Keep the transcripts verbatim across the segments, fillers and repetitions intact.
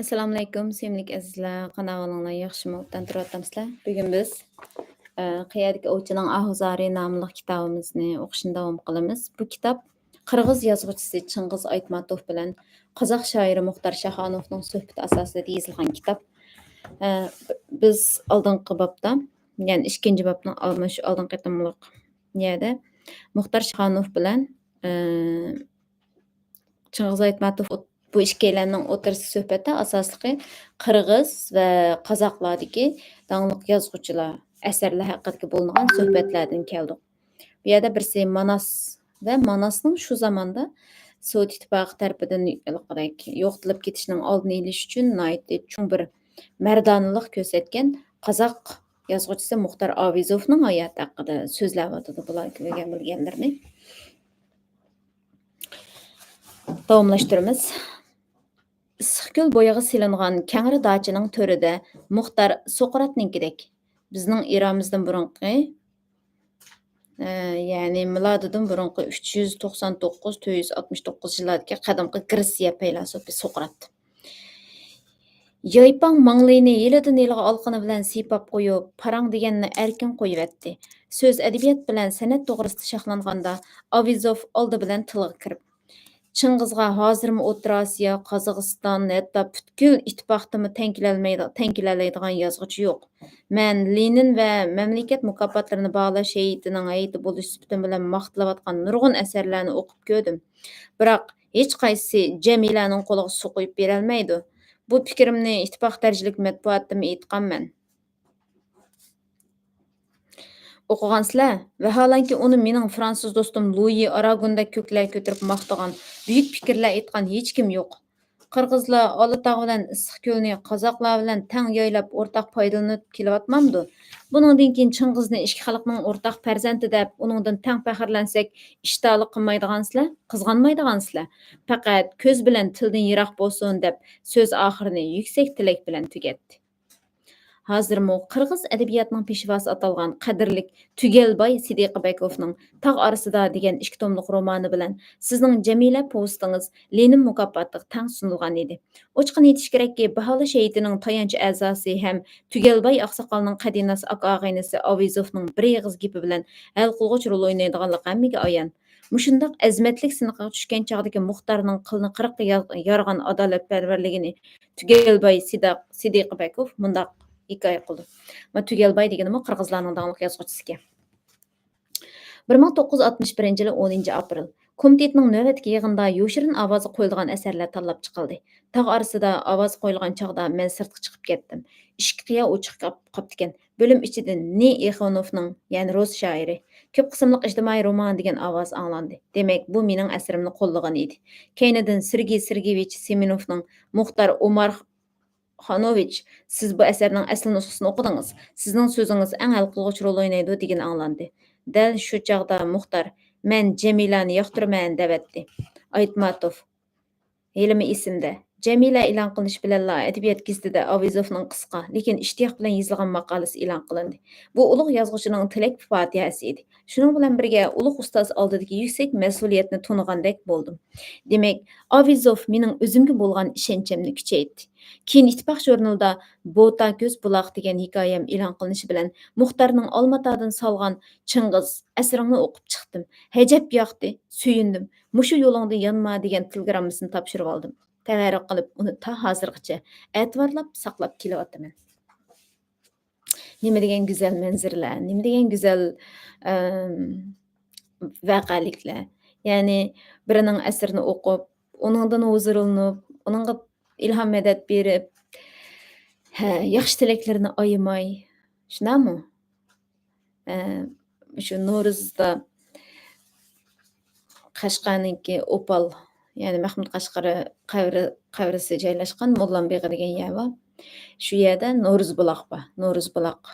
ئەسسالامۇئەلەيكۇم، سۆيۈملۈك ئەزىزلەر، قانداق ئەھۋالىڭلار، ياخشىمۇ؟ ئوبدان تۇرۇۋاتامسىلەر؟ بۈگۈن بىز، ئە، قەيەردىكى ئوۋچىنىڭ ئاھۇ زارى ناملىق كىتابىمىزنى ئوقۇشنى داۋام قىلىمىز. بۇ كىتاب قىرغىز يازغۇچىسى چىڭغىز ئايتماتوف بىلەن قازاق شائىرى مۇختار شاخانوفنىڭ سۆھبىتى ئاساسىدا يېزىلغان كىتاب. ئە، بىز ئالدىنقى بابتا، يەنى ئىككىنچى بابنىڭ ئال-، مانا شۇ ئالدىنقى قېتىملىق يەردە مۇختار شاخانوف بىلەن، ئە، چىڭغىز ئايتماتوف ئوت-، بۇ ئىككىيلەننىڭ ئوتتۇرىسىدىكى سۆھبەتتە ئاساسلىقى قىرغىز ۋە قازاقلاردىكى داڭلىق يازغۇچىلار، ئەسەرلەر ھەققىدىكى بولۇنغان سۆھبەتلەردىن كەلدۇق. بۇ يەردە بىرسى ماناس ۋە ماناسنىڭ شۇ زاماندا سوۋېت ئىتتىپاقى تەرىپىدىن يوقىتىلىپ كېتىشىنىڭ ئالدىنى ئېلىش ئۈچۈن ناھايىتى چوڭ بىر مەردانىلىق كۆرسەتكەن قازاق يازغۇچىسى مۇختار ئاۋېزوفنىڭ ھاياتى ھەققىدە سۆزلەۋاتىدۇ، بۇلار كۆرگەن بىلگەنلىرىنى. داۋاملاشتۇرىمىز. ئىسسىقكۆل بويىغا سېلىنغان كەڭرى داچىنىڭ تۆرىدە مۇختار سوقراتنىڭكىدەك بىزنىڭ ئېرامىزدىن بۇرۇنقى، ئە، يەنى مىلادىدىن بۇرۇنقى ئۈچ يۈز توقسان توققۇز، تۆت يۈز ئاتمىش توققۇز يىللاردىكى قەدىمكى گرېتسىيە پەيلاسوپى سوقرات. يايپاڭ ماڭلىنى يىلىدىن يىلغا ئالىقىنى بىلەن سىيپاپ قويۇپ، پاراڭ دېگەننى ئەركىن قويۇۋەتتى. سۆز، ئەدەبىيات بىلەن سەنئەت توغرىسىدا شاخلانغاندا، ئاۋېزوف ئالدى بىلەن تىلغا كىرىپ، چىڭغىزغا ھازىرمۇ ئوتتۇرا ئاسىيا، قازاقىستان، ھەتتا پۈتكۈل ئىتتىپاقتىمۇ تەڭ كېلەلمەيدۇ-، تەڭ كېلەلەيدىغان يازغۇچى يوق. مەن لېنىن ۋە مەملىكەت مۇكاپاتلىرىنى باھالاش ھەيئىتىنىڭ ھەيئىتى بولۇش سۈپىتىم بىلەن ماختىلىۋاتقان نۇرغۇن ئەسەرلەرنى ئوقۇپ كۆردۈم. بىراق، ھېچقايسىسى جەمىلەنىڭ قولىغا سۇ قۇيۇپ بېرەلمەيدۇ. بۇ پىكرىمنى ئىتتىپاق دەرىجىلىك مەتبۇئاتتىمۇ ئېيتقانمەن. ئوقۇغانسىلەر؟ ۋەھالەنكى، ئۇنى مېنىڭ فرانسۇز دوستۇم لۇيى ئاراگوندەك كۆكلەر كۆتۈرۈپ ماختىغان، بۈيۈك پىكىرلەر ئېيتقان ھېچكىم يوق. قىرغىزلار ئالاتاغ بىلەن ئىسسىقكۆلنى قازاقلار بىلەن تەڭ يايلاپ، ئورتاق پايدىلىنىپ كېلىۋاتمامدۇ؟ بۇنىڭدىن كېيىن چىڭغىزنى ئىككى خەلقنىڭ ئورتاق پەرزەنتى دەپ، ئۇنىڭدىن تەڭ پەخىرلەنسەك، ئىشتالىق قىلمايدىغانسىلەر، قىزغانمايدىغانسىلەر. پەقەت كۆز بىلەن تىلدىن يىراق بولسۇن دەپ، سۆز ئاخىرىنى يۈكسەك تىلەك بىلەن تۈگەتتى. ھازىرمۇ قىرغىز ئەدەبىياتىنىڭ پېشۋاسى ئاتالغان قەدىرلىك تۈگەلباي سىدىقىبېكوفنىڭ تاغ ئارىسىدا دېگەن ئىككى توملۇق رومانى بىلەن سىزنىڭ جەمىلە پوۋېستىڭىز لېنىن مۇكاپاتىغا تەڭ سۇنۇلغان ئىدى. ئوچۇقىنى ئېيتىش كېرەككى، باھالاش ھەيئىتىنىڭ تايانچ ئەزاسى ھەم تۈگەلباي ئاقساقالنىڭ قەدىناس ئاكا ئاغىنىسى ئاۋېزوفنىڭ بىر ئېغىز گېپى بىلەن ھەل قىلغۇچ رول ئوينايدىغانلىقى ھەممىگە ئايان. مۇشۇنداق ئەزىمەتلىك سىنىقىغا چۈشكەن چاغدىكى مۇختارنىڭ قىلىنى قىرىققا يا-، يارغان ئادالەتپەرۋەرلىكىنى تۈگەلباي سىداق-، سىدىقىبېكوف مۇنداق ھېكايە قىلىدۇ. ما تۈگەلباي دېگىنىمۇ قىرغىزلارنىڭ داڭلىق يازغۇچىسىكەن. بىر مىڭ توققۇز يۈز ئاتمىش بىرىنچى يىلى ئونىنچى ئاپرېل. كومىتېتنىڭ نۆۋەتتىكى يىغىنىدا يوشۇرۇن ئاۋازغا قويۇلىدىغان ئەسەرلەر تاللاپ چىقىلدى. تاغ ئارىسىدا ئاۋاز قويۇلغان چاغدا مەن سىرتقا چىقىپ كەتتىم. ئىشىك قىيا ئوچۇق قاپ-، قاپتىكەن. بۆلۈم ئىچىدىن نى ئېخونوفنىڭ، يەنى رۇس شائىرى، كۆپ قىسىملىق ئىجتىمائىي رومان دېگەن ئاۋاز ئاڭلاندى. دېمەك، بۇ مېنىڭ ئەسىرىمنى قوللىغىنى ئىدى. كەينىدىن سېرگېي سېرگېيۋىچ سېمېنوفنىڭ مۇختار ئومار خانوۋىچ، سىز بۇ ئەسەرنىڭ ئەسلى نۇسخىسىنى ئوقۇدىڭىز. سىزنىڭ سۆزىڭىز ئەڭ ھەل قىلغۇچ رول ئوينايدۇ دېگىنى ئاڭلاندى. دەل شۇ چاغدا مۇختار، مەن جەمىلەنى ياقتۇرىمەن دەۋەتتى. ئايتماتوف، ھېلىمۇ ئېسىمدە. جەمىلە ئېلان قىلىنىش بىلەنلا ئەدەبىيات گېزىتىدە ئاۋېزوفنىڭ قىسقا، لېكىن ئىشتىياق بىلەن يېزىلغان ماقالىسى ئېلان قىلىندى. بۇ ئۇلۇغ يازغۇچىنىڭ تىلەك پاتىھەسى ئىدى. شۇنىڭ بىلەن بىرگە، ئۇلۇغ ئۇستاز ئالدىدىكى يۈكسەك مەسئۇلىيەتنى تونۇغاندەك بولدۇم. دېمەك، ئاۋېزوف مېنىڭ ئۆزۈمگە بولغان ئىشەنچىمنى كۈچەيتتى. كېيىن ئىتتىپاق ژۇرنىلىدا بوتا كۆز بۇلاق دېگەن ھېكايەم ئېلان قىلىنىشى بىلەن، مۇختارنىڭ ئالماتادىن سالغان چىڭغىز ئەسىرىڭنى ئوقۇپ چىقتىم. ھەجەپ ياقتى، سۆيۈندۈم. مۇشۇ يولۇڭدا يانما دېگەن تېلېگراممىسىنى تاپشۇرۇۋالدىم. تەۋەررۈك قىلىپ ئۇنى تا ھازىرغىچە ئەتىۋارلاپ ساقلاپ كېلىۋاتىمەن. نېمە دېگەن گۈزەل مەنزىرىلەر، نېمە دېگەن گۈزەل، ئەم، ۋەقەلىكلەر. يەنى بىرىنىڭ ئەسىرىنى ئوقۇپ، ئۇنىڭدىن ھۇزۇرلىنىپ، ئۇنىڭغا ئىلھام، مەدەت بېرىپ، ھە، ياخشى تىلەكلىرىنى ئايىماي، شۇنداقمۇ؟ ئە، شۇ نورۇزدا قەشقەرنىڭكى ئوپال، يەنى مەخمۇت قەشقىرى قەبرە-، قەبرىسى جايلاشقان موللام بېغى دېگەن يەر بار. شۇ يەردە نورۇز بۇلاق بار، نورۇز بۇلاق.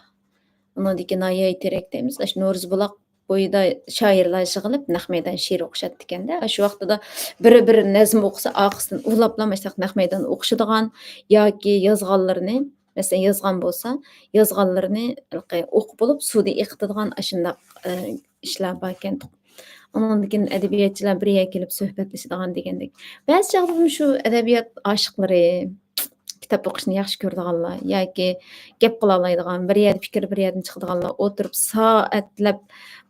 ئۇنىڭدىكى ناھىيە تېرەك دەيمىز، ئاشۇ نورۇز بۇلاق بويىدا شائىرلار يىغىلىپ، نەق مەيدان شېئىر ئوقۇشاتتىكەن-دە. ئاشۇ ۋاقتىدا بىرى بىر نەزم ئوقۇسا، ئارقىسىدىن ئۇۋىلاپلا مۇشۇنداق نەق مەيدان ئوقۇشىدىغان ياكى يازغانلىرىنى، مەسىلەن، يازغان بولسا، يازغانلىرىنى ھېلىقى ئوقۇپ بولۇپ، سۇدا ئېقىتىدىغان ئاشۇنداق، ئە، ئىشلار باركەن. ئۇنىڭدىن كېيىن ئەدەبىياتچىلار بىر يەرگە كېلىپ سۆھبەتلىشىدىغان دېگەندەك. بەزى چاغدا شۇ ئەدەبىيات ئاشىقلىرى، كىتاب ئوقۇشنى ياخشى كۆرىدىغانلار ياكى گەپ قىلالايدىغان، بىر يەردە پىكىر، بىر يەردىن چىقىدىغانلار ئولتۇرۇپ سائەتلەپ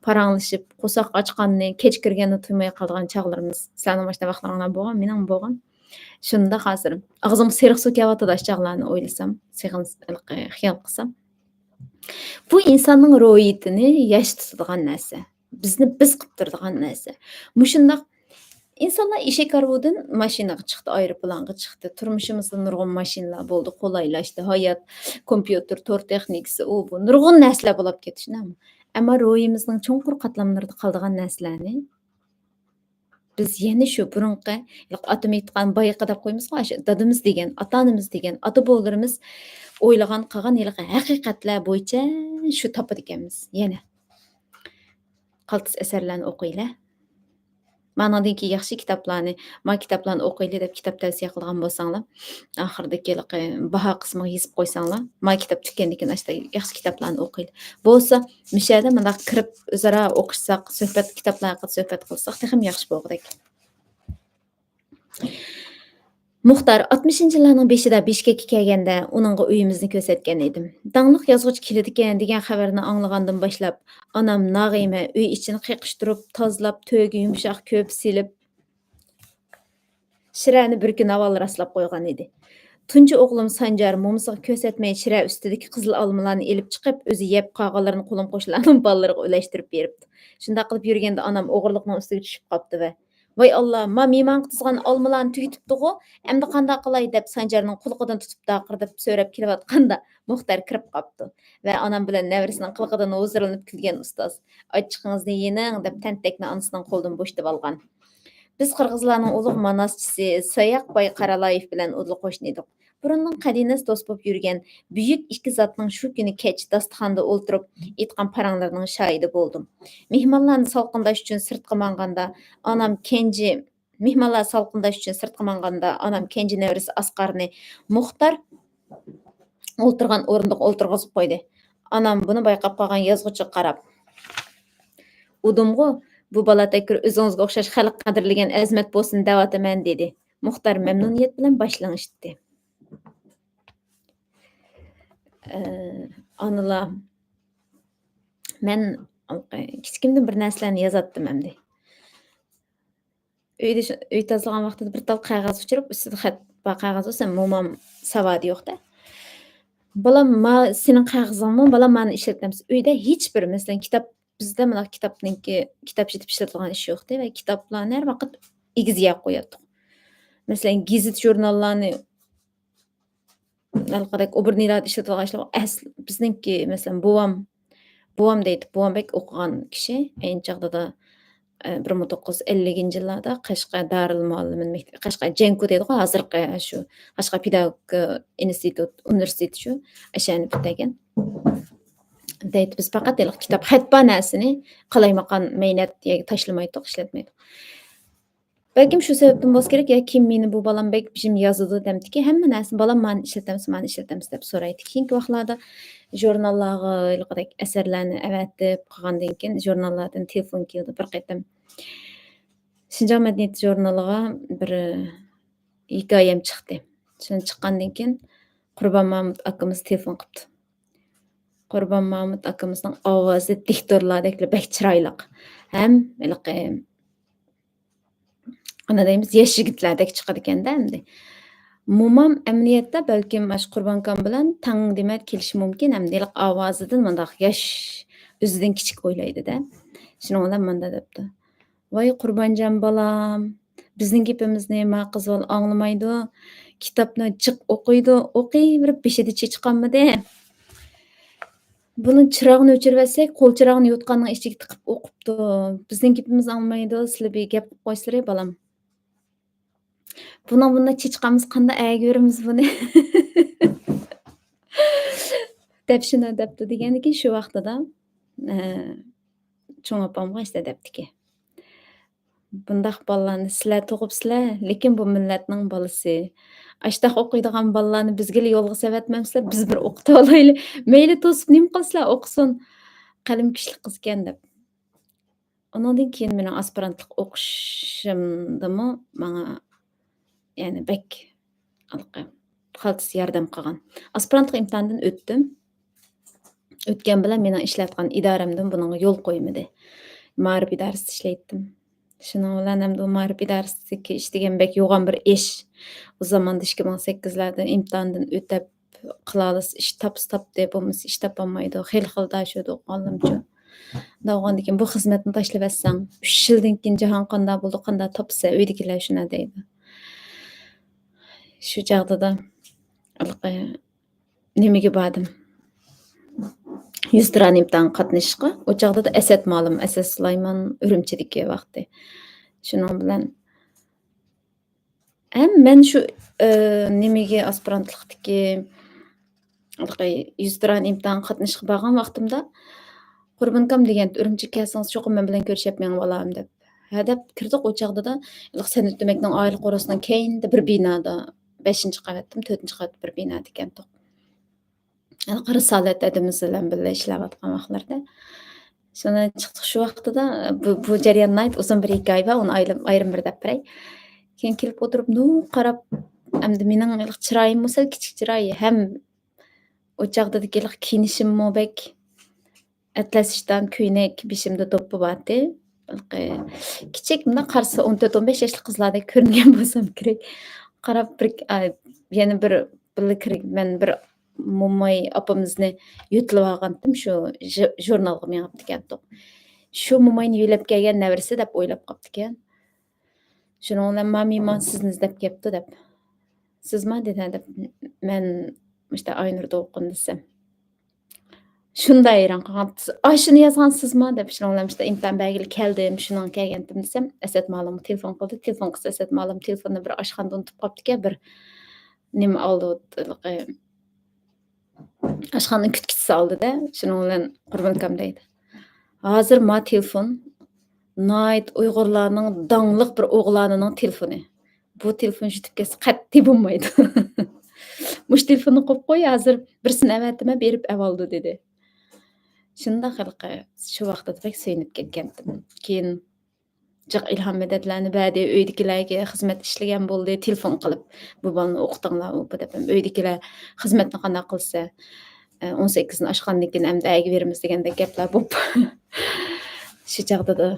پاراڭلىشىپ، قورساق ئاچقاننى، كەچ كىرگەننى تۇيماي قالىدىغان چاغلىرىمىز. سىلەرنىڭ ماشۇنداق ۋاقىتلىرىڭلار بولغان، مېنىڭمۇ بولغان. شۇنداق ھازىر ئاغزىمغا سېرىق سۇ كېلىۋاتىدۇ ئاشۇ چاغلارنى ئويلىسام، سېغىن-، خىيال قىلسام. بۇ ئىنساننىڭ روھىيىتىنى ياشىتىدىغان نەرسە. بىزنى بىز قىلىپ تۇرىدىغان نەرسە. مۇشۇنداق ئىنسانلار ئېشەك ئارىۋىدىن ماشىنىغا چىقتى، ئايروپىلانغا چىقتى. تۇرمۇشىمىزدا نۇرغۇن ماشىنىلار بولدى، قولايلاشتى، ھايات، كومپيۇتېر، تور تېخنىكىسى، ئۇ، بۇ، نۇرغۇن نەرسىلەر بولۇپ كەتتى، شۇنداقمۇ؟ ئەمما روھىمىزنىڭ چوڭقۇر قاتلاملىرىدا قالىدىغان نەرسىلەرنى بىز يەنە شۇ بۇرۇنقى، ھېلىقى ئاتىمى ئېيتقان بايىقى دەپ قويىمىزغۇ، ئاشۇ دادىمىز دېگەن، ئاتا-ئانىمىز دېگەن، ئاتا-بوۋىلىرىمىز ئويلىغان، قىلغان ھېلىقى ھەقىقەتلەر بويىچە شۇ تاپىدىكەنمىز يەنە. قالتىس ئەسەرلەرنى ئوقۇيلى. مانىڭدىن كېيىن ياخشى كىتابلارنى، ما كىتابلارنى ئوقۇيلى دەپ كىتاب تەۋسىيە قىلغان بولساڭلار، ئاخىرىدىكى ھېلىقى باھا قىسمىغا يېزىپ قويساڭلار، ما كىتاب تۈگىگەندىن كېيىن ئاشۇنداق ياخشى كىتابلارنى ئوقۇيلى. بولسا، مۇشۇ يەردە مۇنداق كىرىپ ئۆزئارا ئوقۇشساق، سۆھبەت، كىتابلار ھەققىدە سۆھبەت قىلساق تېخىمۇ ياخشى بولغۇدەك. مۇختار ئاتمىشىنچى يىللارنىڭ بېشىدا بىشكەككە كەلگەندە ئۇنىڭغا ئۆيىمىزنى كۆرسەتكەن ئىدىم. داڭلىق يازغۇچى كېلىدىكەن دېگەن خەۋەرنى ئاڭلىغاندىن باشلاپ، ئانام ناغىمە ئۆي ئىچىنى قېقىشتۇرۇپ، تازىلاپ، تۆرگە يۇمشاق كۆرپە سېلىپ، شىرەنى بىر كۈن ئاۋۋال راسلاپ قويغان ئىدى. تۇنجى ئوغلۇم سانجار مومىسىغا كۆرسەتمەي شىرە ئۈستىدىكى قىزىل ئالمىلارنى ئېلىپ چىقىپ، ئۆزى يەپ، قالغانلىرىنى قولۇم-قوشنىلارنىڭ بالىلىرىغا ئۈلەشتۈرۈپ بېرىپتۇ. شۇنداق قىلىپ يۈرگەندە ئانام ئوغرىلىقنىڭ ئۈستىگە چۈشۈپ قاپتۇ ۋە، «ۋاي ئاللا، ما مېھمانغا تىزغان ئالمىلارنى تۈگىتىپتىغۇ، ئەمدى قانداق قىلاي؟» دەپ سانجارنىڭ قۇلىقىدىن تۇتۇپ داقىردىپ سۆرەپ كېلىۋاتقاندا مۇختەر كىرىپ قاپتۇ ۋە ئانام بىلەن نەۋرىسىنىڭ قىلىقىدىن ھۇزۇرلىنىپ كۈلگەن ئۇستاز، «ئاچچىقىڭىزنى يېنىڭ» دەپ تەنتەكنى ئانىسىنىڭ قولىدىن بوشىتىۋالغان. بىز قىرغىزلارنىڭ ئۇلۇغ ماناسچىسى ساياق باي قارالايېف بىلەن ئۇدۇل قوشنا ئىدۇق. بۇرۇندىن قەدىناس دوست بولۇپ يۈرگەن بۈيۈك ئىككى زاتنىڭ شۇ كۈنى كەچ داستىخاندا ئولتۇرۇپ ئېيتقان پاراڭلىرىنىڭ شاھىدى بولدۇم. مېھمانلارنى سالقىنداش ئۈچۈن سىرتقا ماڭغاندا، ئانام كەنجى، مېھمانلار سالقىنداش ئۈچۈن سىرتقا ماڭغاندا، ئانام كەنجى نەۋرىسى ئاسقارنى مۇختار ئولتۇرغان ئورۇندۇققا ئولتۇرغۇزۇپ قويدى. ئانام بۇنى بايقاپ قالغان يازغۇچىغا قاراپ، «ئۇدۇمغۇ، بۇ بالا تەككۈر ئۆزىڭىزگە ئوخشاش خەلق قەدىرلىگەن ئەزىمەت بولسۇن دەۋاتىمەن» دېدى. مۇختار مەمنۇنىيەت بىلەن باش لىڭشىتتى. ئە، ئانىلار، مەن كىچىكىمدىن بىر نەرسىلەرنى يازاتتىم ئەمدى. ئۆيدە شۇ، ئۆي تازىلىغان ۋاقتىدا بىر تال قەغەز ئۇچۇرۇپ، ئۈستىدە خەت بار قەغەز بولسا، مومام ساۋادى يوق-دە. «بالام، ما سېنىڭ قەغىزىڭمۇ؟ بالام، مانا ئىشلىتەمسەن.» ئۆيدە ھېچ بىر، مەسىلەن، كىتاب، بىزدە مۇنداق كىتابنىڭكى، كىتاب ئېچىپ ئىشلىتىدىغان ئىش يوق-دە ۋە كىتابلارنى ھەر ۋاقىت ئېگىز يەرگە قوياتتۇق. مەسىلەن، گېزىت، ژۇرناللارنى ھېلىقىدەك ئوبوردنىيلاردا ئىشلىتىدىغان ئىشلار ئەس-، بىزنىڭكى، مەسىلەن، بوۋام، بوۋام دەيدۇ، بوۋام بەك ئوقۇغان كىشى. ئەينى چاغدا، ئە، بىر مىڭ توققۇز يۈز ئەللىكىنچى يىللاردا قەشقەر دارىل مۇئەللىمىن مەكتەپ، قەشقەر جەنكو دەيدىغۇ، ھازىرقى شۇ قەشقەر پېداگوگىكا ئىنستىتۇت، ئۇنىۋېرسىتېتى شۇ، ئاشۇ يەرنى پۈتتۈرگەن. دەيدۇ، بىز پەقەت ھېلىقى كىتاب، خەت بار نەرسىنى قالايمىقان مەينەت يەرگە تاشلىمايتتۇق، ئىشلەتمەيتتۇق. بەلكىم شۇ سەۋەبتىن بولسا كېرەك، يا كىم مېنى، بۇ بالام بەك بىژىم يازىدۇ دەمدىكى، ھەممە نەرسىنى، «بالام، مانى ئىشلىتەمسىز، مانى ئىشلىتەمسىز؟» دەپ سورايتتى. كېيىنكى ۋاقىتلاردا ژۇرناللارغا ھېلىقىدەك ئەسەرلەرنى ئەۋەتىپ قىلغاندىن كېيىن، ژۇرناللاردىن تېلېفون كېلىدۇ. بىر قېتىم شىنجاڭ مەدەنىيىتى ژۇرنىلىغا بىر ھېكايەم چىقتى. شۇنى چىققاندىن كېيىن قۇربان مامۇت ئاكىمىز تېلېفون قىپتۇ. قۇربان مامۇت ئاكىمىزنىڭ ئاۋازى دىكتورلاردەكلا بەك چىرايلىق. ھەم ھېلىقى، ئانا دەيمىز، ياش يىگىتلەردەك چىقىدىكەن-دە ئەمدى. مومام ئەمەلىيەتتە بەلكىم ئاشۇ قۇربان ئاكام بىلەن تەڭ دېمەك كېلىشى مۇمكىن. ئەمدى ھېلىقى ئاۋازىدىن مۇنداق ياش، ئۆزىدىن كىچىك ئويلايدۇ-دە. شۇنىڭ بىلەن مۇنداق دەپتۇ. ۋاي قۇربانجان بالام، بىزنىڭ گېپىمىزنى ما قىز بالا ئاڭلىمايدۇ. كىتابنى جىق ئوقۇيدۇ، ئوقۇيۋېرىپ بېشىدا چېچى قانمىدى. بۇنىڭ چىراغىنى ئۆچۈرۈۋەتسەك، قول چىراغىنى يوتقاننىڭ ئىچىگە تىقىپ ئوقۇپتۇ. بىزنىڭ گېپىمىزنى ئاڭلىمايدۇ، سىلەر بىر گەپ قىلىپ قويسىلى، بالام. بۇنىڭ بۇنداق چېچى قانمىسا قانداق ئەگىۋېرىمىز بۇنى؟ دەپ شۇنداق دەپتۇ دېگەندىكىن شۇ ۋاقتىدا، ئە، چوڭ ئاپامغا ئىشتە دەپتىكى. بۇنداق بالىلارنى سىلەر تۇغۇپسىلەر، لېكىن بۇ مىللەتنىڭ بالىسى. ئاشتاق ئوقۇيدىغان بالىلارنى بىزگىلا يولغا سەۋەتمەمسىلەر، بىز بىر ئوقۇتۇۋالايلى. مەيلى توسۇپ نېمە قىلسىلەر ئوقۇسۇن. قەلىمى كۈچلۈك قىزكەن دەپ. ئۇنىڭدىن كېيىن مېنىڭ ئاسپىرانتلىق ئوقۇشۇمدىمۇ ماڭا، يەنى بەك ھېلىقى قالتىس ياردەم قىلغان. ئاسپىرانتلىق ئىمتىھانىدىن ئۆتتۈم. ئۆتكەن بىلەن مېنىڭ ئىشلەۋاتقان ئىدارەمدىن بۇنىڭغا يول قويمىدى. مائارىپ ئىدارىسىدا ئىشلەيتتىم. شۇنىڭ بىلەن ئەمدى ئۇ مائارىپ ئىدارىسىدىكى ئىش دېگەن بەك يوغان بىر ئىش. ئۇ زاماندا ئىككى مىڭ سەككىزلەردە ئىمتىھاندىن ئۆتۈپ، قىلالىسا ئىش تاپسا تاپتى، بولمىسا ئىش تاپالمايدۇ. خېلى خىل داشۇدۇ ئوقۇغانلىرىمچۇ. دەۋغاندىكىن بۇ خىزمەتنى تاشلىۋەتسەڭ، ئۈچ يىلدىن كېيىن جاھان قانداق بولىدۇ، قانداق تاپىسەن، ئۆيدىكىلەر شۇنى دەيدۇ. شۇ چاغدا-دا ھېلىقى نېمىگە باردىم؟ يۈزتۇرا ئىمتىھانغا قاتنىشىشقا. ئۇ چاغدا-دا ئەسەت مالىم، ئەسەت سۇلايمان ئۈرۈمچىدىكى ۋاقتى. شۇنىڭ بىلەن ھەم مەن شۇ، ئى، نېمىگە ئاسپىرانتلىقتىكى ھېلىقى يۈزتۇرا ئىمتىھانغا قاتنىشىشقا بارغان ۋاقتىمدا، قۇربانكام دېگەنتى، ئۈرۈمچىگە كەلسىڭىز چوقۇم مەن بىلەن كۆرۈشۈپ مېڭىپ ئالام دەپ. ھە دەپ كىردۇق، ئۇ چاغدا-دا ھېلىقى سەنئەت ئۆمەكنىڭ ئائىلە قورۇسىنىڭ كەينىدە بىر بىنادا، بەشىنچى قەۋەتتىمۇ، تۆتىنچى قەۋەتتە بىر بىنادىكەنتۇق. ھېلىقى رىسالەت ھەدىمىز بىلەن بىللە ئىشلەۋاتقان ۋاقىتلىرىدا. شۇنى چىقتۇق شۇ ۋاقتىدا، بۇ، بۇ جەريان ناھايىتى ئۇزۇن بىر ھېكايە بار، ئۇنى ئايرىم، ئايرىم بىر دەپ بېرەي. كېيىن كېلىپ ئولتۇرۇپ، نۇ قاراپ، ئەمدى مېنىڭ ھېلىقى چىرايىممۇ سەل كىچىك چىراي، ھەم ئۇ چاغدىكى ھېلىقى كىيىنىشىممۇ بەك ئەتلەس ئىشتان كۆينەك، بېشىمدا دوپپا بارتى. ھېلىقى كىچىك، مۇنداق قارىسا ئون تۆت، ئون بەش ياشلىق قىزلاردەك كۆرۈنگەن بولسام كېرەك. قاراپ بىر، ئا، يەنە بىر، بىللە كىرگەن بىر موماي ئاپىمىزنى يۆتىلىۋالغانتىم، شۇ ژۇ-، ژۇرنالغا مېڭىپتىكەنتۇق. شۇ موماينى يۆلەپ كەلگەن نەۋرىسى دەپ ئويلاپ قاپتىكەن. شۇنىڭ بىلەن مامىما سىزنى ئىزدەپ كەپتۇ دەپ. سىزما دېدى، دەپ مەن مۇشتا ئاينۇردا ئوقۇن دېسەم. شۇنداق ھەيران قالغان. ئاشۇنى يازغان سىزما دەپ، شۇنىڭ بىلەن مۇشتا ئىمتىھان بەرگىلى كەلدىم، شۇنىڭغا كەلگەنتىم دېسەم، ئەسەت مالىمغا تېلېفون قىلدى. تېلېفون قىلسا ئەسەت مالىم تېلېفوننى بىر ئاشخانىدا ئۇنتۇپ قاپتىكەن، بىر نېمە ئالدى، ئاشخانىنىڭ كۈتكۈچىسى ئالدىدا، شۇنىڭ بىلەن قۇربان ئاكام دەيدۇ. ھازىر ما تېلېفون ناھايىتى ئۇيغۇرلارنىڭ داڭلىق بىر ئوغلانىنىڭ تېلېفونى. بۇ تېلېفون يىتىپ كەتسە قەتئىي بولمايدۇ. مۇشۇ تېلېفوننى قويۇپ قوي، ھازىر بىرسىنى ئەۋەتىمەن، بېرىپ ئەۋالىدۇ دېدى. شۇنداق ھېلىقى شۇ ۋاقتىدا بەك سۆيۈنۈپ كەتكەنتىم. كېيىن جىق ئىلھام مەدەتلەرنى بەردى، ئۆيدىكىلەرگە خىزمەت ئىشلىگەن بولدى، تېلېفون قىلىپ، بۇ بالىنى ئوقۇتۇڭلار، ئۇ دەپ، ئۆيدىكىلەر خىزمەتنى قانداق قىلسا، ئون سەككىزنى ئاشقاندىن كېيىن ئەمدى ئەگە بېرىمىز دېگەندەك گەپلەر بولۇپ، شۇ چاغدا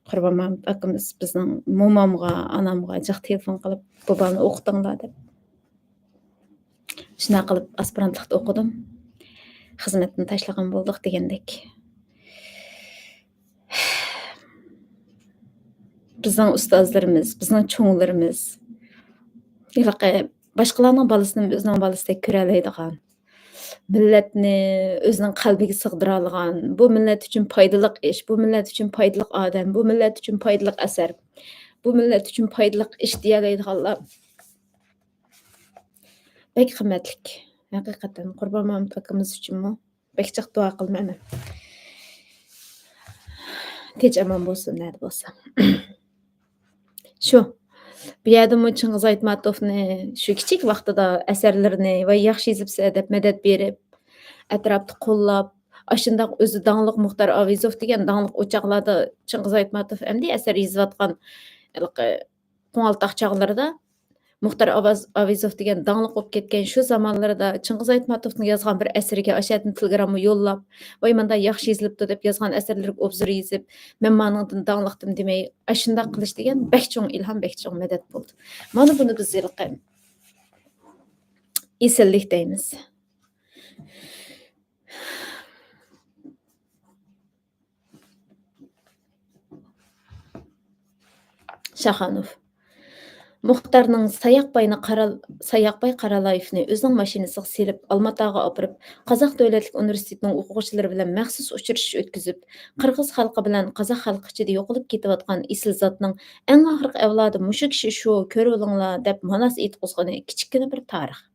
قۇربان مامۇت ئاكىمىز بىزنىڭ مومامغا، ئانامغا جىق تېلېفون قىلىپ، بۇ بالىنى ئوقۇتۇڭلار دەپ. شۇنداق قىلىپ ئاسپىرانتلىقتا ئوقۇدۇم. خىزمەتنى تاشلىغان بولدۇق دېگەندەك. بىزنىڭ ئۇستازلىرىمىز، بىزنىڭ چوڭلىرىمىز ھېلىقى باشقىلارنىڭ بالىسىنى ئۆزىنىڭ بالىسىدەك كۆرەلەيدىغان، مىللەتنى ئۆزىنىڭ قەلبىگە سىغدۇرالىغان، بۇ مىللەت ئۈچۈن پايدىلىق ئىش، بۇ مىللەت ئۈچۈن پايدىلىق ئادەم، بۇ مىللەت ئۈچۈن پايدىلىق ئەسەر، بۇ مىللەت ئۈچۈن پايدىلىق ئىش دېيەلەيدىغانلار بەك قىممەتلىك. ھەقىقەتەن قۇربان مامۇت ئاكىمىز ئۈچۈنمۇ بەك جىق دۇئا قىلىمەن مەن. تىنچ ئامان بولسۇن نەدە بولسا. شۇ. بۇ يەردىمۇ چىڭگىز ئايتماتوفنى، شۇ كىچىك ۋاقتىدا ئەسەرلىرىنى ۋە ياخشى يېزىپسەن دەپ مەدەت بېرىپ، ئەتراپتا قوللاپ، ئاشۇنداق ئۆزى داڭلىق مۇختار ئاۋېزوف دېگەن داڭلىق ئوچاقلاردا چىڭگىز ئايتماتوف ئەمدى ئەسەر يېزىۋاتقان ھېلىقى قوڭالتاق چاغلىرىدا مۇختار ئاۋاز-، ئاۋېزوف دېگەن داڭلىق بولۇپ كەتكەن شۇ زامانلىرىدا چىڭگىز ئايتماتوفنىڭ يازغان بىر ئەسىرىگە ئاشۇ يەردىن تېلېگرامما يوللاپ، ۋاي مانداق ياخشى يېزىلىپتۇ دەپ يازغان ئەسەرلىرىگە ئوبزور يېزىپ، مەن مانىڭدىن داڭلىقتىم دېمەي، ئاشۇنداق قىلىش دېگەن بەك چوڭ ئىلھام، بەك چوڭ مەدەت بولدى. مانا بۇنى بىز ھېلىقى ئېسىللىك دەيمىز. شاخانوف. مۇختارنىڭ ساياقباينى قارا-، ساياقباي قارالايېۋنى ئۆزىنىڭ ماشىنىسىغا سېلىپ، ئالماتاغا ئاپىرىپ، قازاق دۆلەتلىك ئۇنىۋېرسىتېتىنىڭ ئوقۇغۇچىلىرى بىلەن مەخسۇس ئۇچرىشىش ئۆتكۈزۈپ، قىرغىز خەلقى بىلەن قازاق خەلقى ئىچىدە يوقىلىپ كېتىۋاتقان ئېسىل زاتنىڭ ئەڭ ئاخىرقى ئەۋلادى مۇشۇ كىشى شۇ، كۆرۈۋېلىڭلار، دەپ ماناس ئېيتقۇزغىنى كىچىككىنە بىر تارىخ.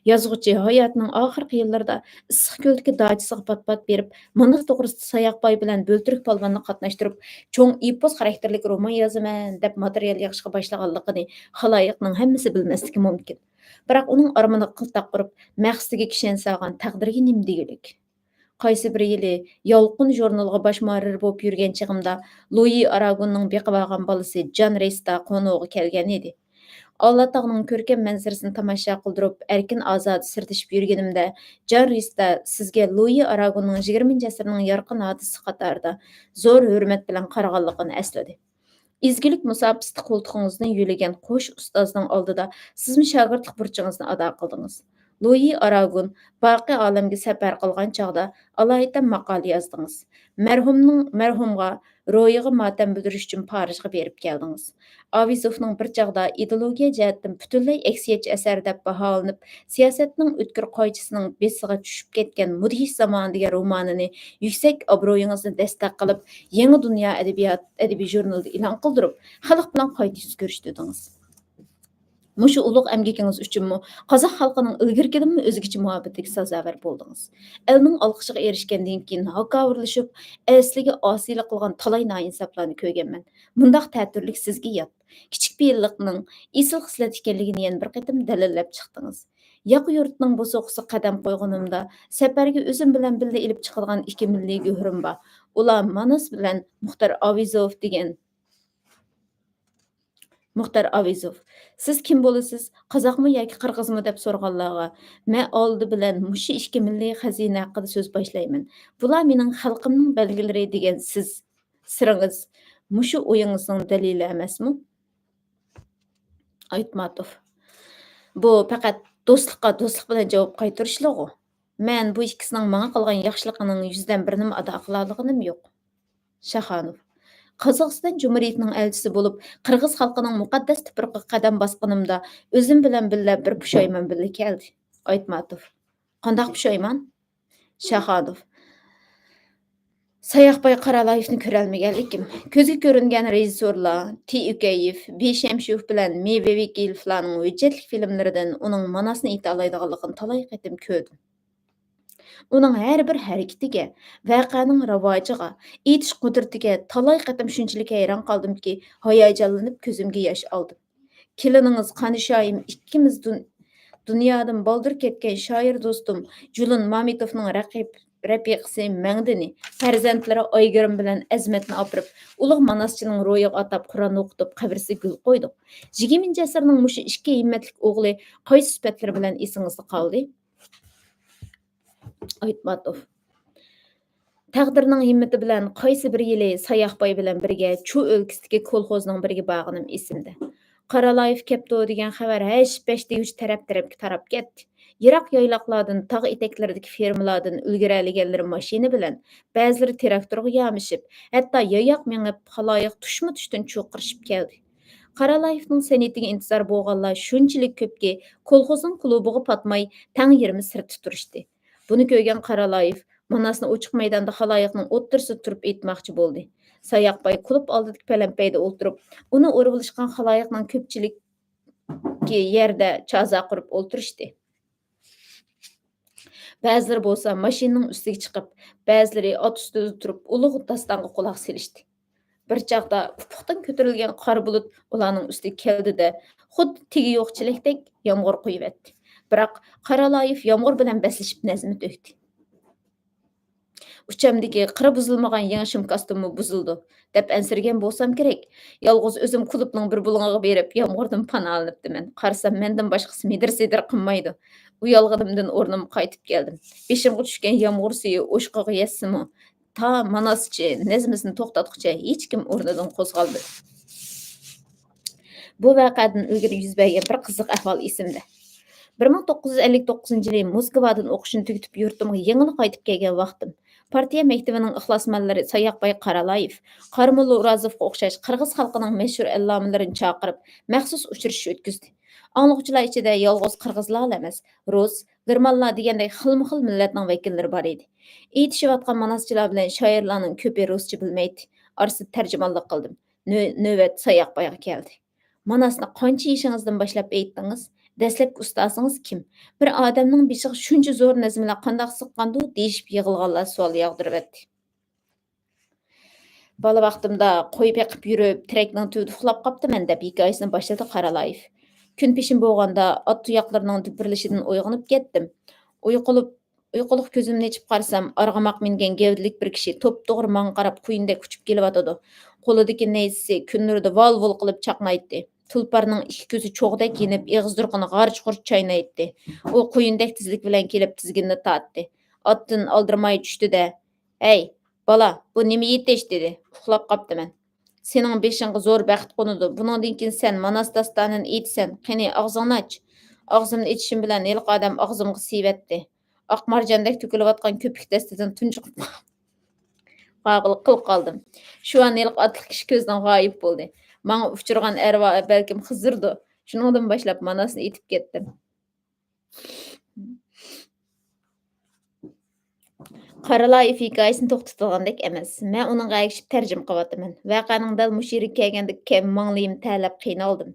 يازغۇچى ھاياتىنىڭ ئاخىرقى يىللىرىدا ئىسسىق كۆلدىكى داچىسىغا پات-پات بېرىپ، مانا توغرىسىدا ساياقباي بىلەن بۆلتۈرۈك پالۋاننى قاتناشتۇرۇپ، چوڭ ئېپوس خاراكتېرلىك رومان يازىمەن دەپ ماتېرىيال يىغىشقا باشلىغانلىقىنى خالايىقنىڭ ھەممىسى بىلمەسلىكى مۇمكىن. بىراق ئۇنىڭ ئارمىنىغا قىلتاق ئۇرۇپ، مەقسىتىگە كىشەنسە ئالغان تەقدىرگە نېمە دېگۈلۈك؟ قايسى بىر يىلى يالقۇن ژۇرنىلىغا باش مۇھەررىر بولۇپ يۈرگەن چېغىمدا، لويى ئاراگوننىڭ بېقىۋالغان بالىسى جان رېستا قونۇغا كەلگەن ئىدى. ئالاتاغنىڭ كۆركەم مەنزىرىسىنى تاماشا قىلدۇرۇپ، ئەركىن-ئازادە سىردىشىپ يۈرگىنىمدە، جان رىستا سىزگە لۇيى ئاراگوننىڭ يىگىرمىنچى ئەسىرنىڭ يارقىن ھادىسىسى قاتارىدا زور ھۆرمەت بىلەن قارىغانلىقىنى ئەسلىدى. ئىزگىلىك مۇساپىسىدە قولتۇقىڭىزنى يۆلىگەن قوش ئۇستازنىڭ ئالدىدا سىزمۇ شاگىرتلىق بۇرچىڭىزنى ئادا قىلدىڭىز. لۇيى ئاراگون باقىي ئالەمگە سەپەر قىلغان چاغدا ئالايىتەن ماقالە يازدىڭىز. مەرھۇمنىڭ، مەرھۇمغا روھىغا ماتەم بىلدۈرۈش ئۈچۈن پارىژغا بېرىپ كەلدىڭىز. ئاۋېزوفنىڭ بىر چاغدا ئىدېئولوگىيە جەھەتتىن پۈتۈنلەي ئەكسىيەتچى ئەسەر دەپ باھالىنىپ، سىياسەتنىڭ ئۆتكۈر قايچىسىنىڭ بېسىغا چۈشۈپ كەتكەن مۇدھىش زامانى دېگەن رومانىنى يۈكسەك ئابرۇيىڭىزنى دەستەك قىلىپ، يېڭى دۇنيا ئەدەبىيات ئەدەبىي ژۇرنىلىدا ئېلان قىلدۇرۇپ، خەلق بىلەن قايتا يۈز كۆرۈشتۈردىڭىز. مۇشۇ ئۇلۇغ ئەمگىكىڭىز ئۈچۈنمۇ قازاق خەلقىنىڭ ئىلگىرىكىدىنمۇ ئۆزگىچە مۇھەببىتىگە سازاۋەر بولدىڭىز. ئەلنىڭ ئالقىشىغا ئېرىشكەندىن كېيىن ھاكاۋۇرلىشىپ، ئەسلىگە ئاسىيلىق قىلغان تالاي نائىنساپلارنى كۆرگەنمەن. مۇنداق تەتۈرلۈك سىزگە يات. كىچىك پېئىللىقنىڭ ئېسىل خىسلەت ئىكەنلىكىنى يەنە بىر قېتىم دەلىللەپ چىقتىڭىز. ياقا يۇرتنىڭ بوسۇغىسىغا قەدەم قويغىنىمدا، سەپەرگە ئۆزۈم بىلەن بىللە ئېلىپ چىقىدىغان ئىككى مىللىي گۆھىرىم بار. ئۇلار ماناس بىلەن مۇختار ئاۋېزوف دېگەن. مۇختار ئاۋېزوف، سىز كىم بولىسىز؟ قازاقمۇ ياكى قىرغىزمۇ؟ دەپ سورىغانلارغا، مەن ئالدى بىلەن مۇشۇ ئىككى مىللىي خەزىنە ھەققىدە سۆز باشلايمەن. بۇلار مېنىڭ خەلقىمنىڭ بەلگىلىرى دېگەن سىز، سىرىڭىز مۇشۇ ئويىڭىزنىڭ دەلىلى ئەمەسمۇ؟ ئايتماتوف، بۇ پەقەت دوستلۇققا دوستلۇق بىلەن جاۋاب قايتۇرۇشلىغۇ. مەن بۇ ئىككىسىنىڭ ماڭا قىلغان ياخشىلىقىنىڭ يۈزدىن بىرىنىمۇ ئادا قىلالىغىنىم يوق. شاخانوف، قازاقىستان جۇمھۇرىيىتىنىڭ ئەلچىسى بولۇپ، قىرغىز خەلقىنىڭ مۇقەددەس تۇپرىقىغا قەدەم باسقىنىمدا، ئۆزۈم بىلەن بىللە بىر پۇشايمان بىللە كەلدى. ئايتماتوف، قانداق پۇشايمان؟ شاخانوف، ساياقباي قارالايېۋنى كۆرەلمىگەنلىكىم. كۆزگە كۆرۈنگەن رېژىسسورلار تى ئۆكەيېف، بى شەمشۇيېف بىلەن مې ۋېۋىكېلېۋلارنىڭ ھۆججەتلىك فىلىملىرىدىن ئۇنىڭ ماناسنى ئېيتالايدىغانلىقىنى تالاي قېتىم كۆردۈم. ئۇنىڭ ھەر بىر ھەرىكىتىگە، ۋەقەنىڭ راۋاجىغا، ئېيتىش قۇدرىتىگە تالاي قېتىم شۇنچىلىك ھەيران قالدىمكى، ھاياجانلىنىپ كۆزۈمگە ياش ئالدىم. كېلىنىڭىز قانىشايىم ئىككىمىز دۇن-، دۇنيادىن بالدۇر كەتكەن شائىر دوستۇم جۇلۇن مامىتوفنىڭ رەقىب-، رەپىقىسى مەڭدىنى، پەرزەنتلىرى ئايگۈرۈم بىلەن ئەزىمەتنى ئاپىرىپ، ئۇلۇغ ماناسچىنىڭ روھىغا ئاتاپ قۇرئان ئوقۇتۇپ، قەبرىسىگە گۈل قويدۇق. يىگىرمىنچى ئەسىرنىڭ مۇشۇ ئىككى ھىممەتلىك ئوغلى قايسى سۈپەتلىرى بىلەن ئېسىڭىزدە قالدى؟ ئايتماتوف، تەقدىرنىڭ ھىممىتى بىلەن قايسى بىر يىلى ساياقباي بىلەن بىرگە چۇ ئۆلكىسىدىكى كولخوزنىڭ بىرىگە بارغىنىم ئېسىمدە. قارالايېف كەپتۇ دېگەن خەۋەر ھەش-پەش دېگۈچە تەرەپ-تەرەپكە تاراپ كەتتى. يىراق يايلاقلاردىن تاغ ئېتەكلىرىدىكى فېرمىلاردىن ئۈلگۈرەلىگەنلىرى ماشىنا بىلەن، بەزىلىرى تىراكتورغا يامىشىپ، ھەتتا ياياق مېڭىپ، خالايىق تۇشمۇ-تۇشتىن چۇرقىرىشىپ كەلدى. قارالايېفنىڭ سەنئىتىگە ئىنتىزار بولغانلار شۇنچىلىك كۆپكى، كولخوزنىڭ كۇلۇبىغا پاتماي، تەڭ يېرىمى سىرتتا تۇرۇشتى. بۇنى كۆرگەن قارالايېف ماناسنى ئوچۇق مەيداندا خالايىقنىڭ ئوتتۇرىسىدا تۇرۇپ ئېيتماقچى بولدى. ساياقباي كۇلۇب ئالدىدىكى پەلەمپەيدە ئولتۇرۇپ، ئۇنى ئورىۋېلىشقان خالايىقنىڭ كۆپچىلىكى يەردە چازا قۇرۇپ ئولتۇرۇشتى. بەزىلىرى بولسا ماشىنىنىڭ ئۈستىگە چىقىپ، بەزىلىرى ئات ئۈستىدە تۇرۇپ ئۇلۇغ داستانغا قۇلاق سېلىشتى. بىر چاغدا ئۇپۇقتىن كۆتۈرۈلگەن قارا بۇلۇت ئۇلارنىڭ ئۈستىگە كەلدى-دە، خۇددى تېگى يوق چېلەكتەك يامغۇر قۇيۇۋەتتى. بىراق، قارالايېف يامغۇر بىلەن بەسلىشىپ نەزمە تۆكتى. ئۇچامدىكى قىرى بۇزۇلمىغان يېڭى شىم كاستيۇممۇ بۇزۇلىدۇ، دەپ ئەنسىرىگەن بولسام كېرەك، يالغۇز ئۆزۈم كۇلۇبنىڭ بىر بۇلۇڭىغا بېرىپ، يامغۇردىن پاناھلىنىپتىمەن. قارىسام، مەندىن باشقىسى مىدىر-سىدىر قىلمايدۇ. ئۇيالغىنىمدىن ئورنۇمغا قايتىپ كەلدىم. بېشىمغا چۈشكەن يامغۇر سۈيى ئۇچقۇغا يەتسىمۇ، تا ماناسچى نەزمىسىنى توختاتقۇچە ھېچكىم ئورنىدىن قوزغالمىدى. بۇ ۋەقەدىن ئىلگىرى يۈز بەرگەن بىر قىزىق ئەھۋال ئېسىمدە. بىر مىڭ توققۇز يۈز ئەللىك توققۇزىنچى يىلى موسكۋادىن ئوقۇشنى تۈگىتىپ، يۇرتۇمغا يېڭىلا قايتىپ كەلگەن ۋاقتىم. پارتىيە مەكتىۋىنىڭ ئىخلاسمەنلىرى ساياقباي قارالايېف، قارىموللا ئورازوفقا ئوخشاش قىرغىز خەلقىنىڭ مەشھۇر ئەللامىلىرىنى چاقىرىپ، مەخسۇس ئۇچرىشىش ئۆتكۈزدى. ئاڭلىغۇچىلار ئىچىدە يالغۇز قىرغىزلارلا ئەمەس، رۇس، گېرمانلار دېگەندەك خىلمۇ خىل مىللەتنىڭ ۋەكىللىرى بار ئىدى. ئېيتىشىۋاتقان ماناسچىلار بىلەن شائىرلارنىڭ كۆپى رۇسچە بىلمەيتتى. ئارىسىدا تەرجىمانلىق قىلدىم. نۆ-، نۆۋەت ساياقبايغا كەلدى. ماناسنى قانچە يېشىڭىزدىن باشلاپ ئېيتتىڭىز؟ دەسلەپكى ئۇستازىڭىز كىم؟ بىر ئادەمنىڭ بېشىغا شۇنچە زور نەزمىلەر قانداق سىغقاندۇ؟ دېيىشىپ يىغلىغانلار سوئال ياغدۇرۇۋەتتى. بالا ۋاقتىمدا قوي بېقىپ يۈرۈپ، تېرەكنىڭ تۈۋىدە ئۇخلاپ قاپتىمەن، دەپ ھېكايىسىنى باشلىدى قارالايېف. كۈن پېشىم بولغاندا ئات تۇياقلىرىنىڭ دۈپۈرلىشىدىن ئويغىنىپ كەتتىم. ئۇيقۇلۇپ، ئۇيقۇلۇق كۆزۈمنى ئېچىپ قارىسام، ئارغىماق مىنگەن گەۋدىلىك بىر كىشى توپتوغرا ماڭا قاراپ قۇيۇندەك ئۇچۇپ كېلىۋاتىدۇ. قولىدىكى نەيزىسى كۈن نۇرىدا ۋال-ۋۇل قىلىپ چاقنايتتى. تۇلپارنىڭ ئىككى كۆزى چوغدەك يېنىپ، ئېغىز-تۇرقىنى غارچ-غۇرچ چاينايتتى. ئۇ قۇيۇندەك تېزلىك بىلەن كېلىپ، تىزگىننى تارتتى. ئاتتىن ئالدىرىماي چۈشتى-دە، «ھەي، بالا، بۇ نېمە ئېيتىش؟» دېدى. «ئۇخلاپ قاپتىمەن.» «سېنىڭ بېشىڭغا زور بەخت قونىدۇ. بۇنىڭدىن كېيىن سەن ماناس داستانىنى ئېيتىسەن. قېنى، ئاغزىڭنى ئاچ.» ئاغزىمنى ئېچىشىم بىلەن ھېلىقى ئادەم ئاغزىمغا سىيىۋەتتى. ئاق مارجاندەك تۆكۈلۈۋاتقان كۆپۈك دەستىدىن تۇنجۇقۇپ قاغىلىق قىلىپ قالدىم. شۇ ئان ھېلىقى ئاتلىق كىشى كۆزدىن غايىب بولدى. ماڭا ئۇچرىغان ئەرۋا بەلكىم خىزىردۇ. شۇنىڭدىن باشلاپ ماناسنى ئېيتىپ كەتتىم. قارالايېف ھېكايىسىنى توختىتىدىغاندەك ئەمەس. مەن ئۇنىڭغا ئەگىشىپ تەرجىمە قىلىۋاتىمەن. ۋەقەنىڭ دەل مۇشۇ يېرىگە كەلگەندە كەم ماڭلىيىم تەلەپ قىينالدىم.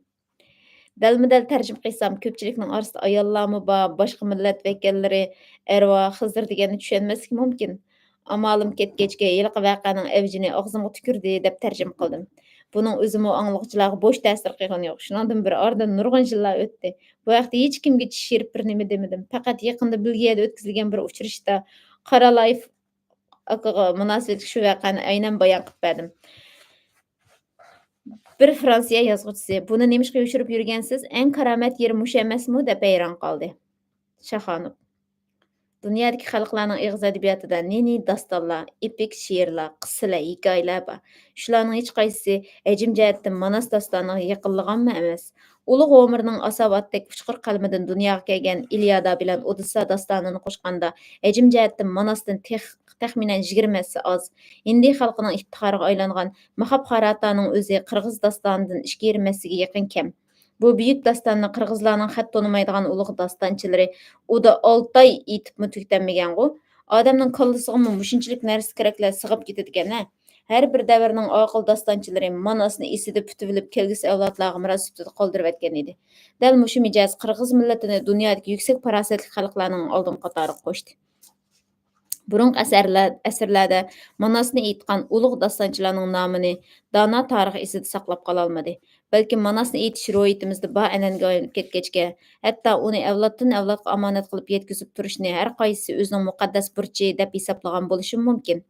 دەلمۇدەل تەرجىمە قىلسام، كۆپچىلىكنىڭ ئارىسىدا ئاياللارمۇ بار، باشقا مىللەت ۋەكىللىرى ئەرۋا خىزىر دېگەننى چۈشەنمەسلىكى مۇمكىن. ئامالىم كەتكەچكە، ھېلىقى ۋەقەنىڭ ئەۋجىنى ئاغزىمغا تۈكۈردى، دەپ تەرجىمە قىلدىم. بۇنىڭ ئۆزىمۇ ئاڭلىغۇچىلارغا بوش تەسىر قىلغىنى يوق. شۇنىڭدىن بىر ئارىدىن نۇرغۇن يىللار ئۆتتى. بۇ ھەقتە ھېچكىمگە چىشىرىپ بىر نېمە دېمىدىم. پەقەت يېقىندا بېلگىيەدە ئۆتكۈزۈلگەن بىر ئۇچرىشىشتا قارالايېف ئاكىغا مۇناسىۋەتلىك شۇ ۋەقەنى ئەينەن بايان قىلىپ بەردىم. بىر فرانسىيە يازغۇچىسى، «بۇنى نېمىشقا يوشۇرۇپ يۈرگەنسىز؟ ئەڭ كارامەت يېرى مۇشۇ ئەمەسمۇ؟» دەپ ھەيران قالدى. شاخانوف، دۇنيادىكى خەلقلەرنىڭ ئېغىز ئەدەبىياتىدا نى-نى داستانلار، ئېپىك شېئىرلار، قىسسىلەر، ھېكايىلەر بار. شۇلارنىڭ ھېچقايسىسى ھەجىم جەھەتتىن ماناس داستانىغا يېقىنلىغانمۇ ئەمەس. ئۇلۇغ ھومېرنىڭ ئاساۋاتتەك ئۇچقۇر قەلىمىدىن دۇنياغا كەلگەن ئىليادا بىلەن ئودېسسا داستانىنى قوشقاندا، ھەجىم جەھەتتىن ماناستىن تېخ-، تەخمىنەن يىگىرمە ھەسسە ئاز. ھىندى خەلقىنىڭ ئىپتىخارىغا ئايلانغان ماخابخاراتانىڭ ئۆزى قىرغىز داستانىدىن ئىككى يېرىم ھەسسىگە يېقىن كەم. بۇ بۈيۈك داستاننى قىرغىزلارنىڭ خەت تونۇمايدىغان ئۇلۇغ داستانچىلىرى ئۇدا ئالتە ئاي ئېيتىپمۇ تۈگىتەلمىگەنغۇ. ئادەمنىڭ كاللىسىغىمۇ مۇشۇنچىلىك نەرسە كېرەكلەر سىغىپ كېتىدىكەن ھە. ھەر بىر دەۋرنىڭ ئاقىل داستانچىلىرى ماناسنى ئېسىدە پۈتۈۋېلىپ، كەلگۈسى ئەۋلادلارغا مىراس سۈپىتىدە قالدۇرۇۋەتكەن ئىدى. دەل مۇشۇ مىجەز قىرغىز مىللىتىنى دۇنيادىكى يۈكسەك پاراسەتلىك خەلقلەرنىڭ ئالدىنقى قاتارىغا قوشتى. بۇرۇنقى ئەسىرلەر-، ئەسىرلەردە ماناسنى ئېيتقان ئۇلۇغ داستانچىلارنىڭ نامىنى دانا تارىخ ئېسىدە ساقلاپ قالالمىدى. بەلكىم ماناسنى ئېيتىش روھىيىتىمىزدە بار ئەنئەنىگە ئايلىنىپ كەتكەچكە، ھەتتا ئۇنى ئەۋلادتىن ئەۋلادقا ئامانەت قىلىپ يەتكۈزۈپ تۇرۇشنى ھەر قايسىسى ئۆزىنىڭ مۇقەددەس بۇرچى دەپ ھېسابلىغان بولۇشىمۇ مۇمكىن.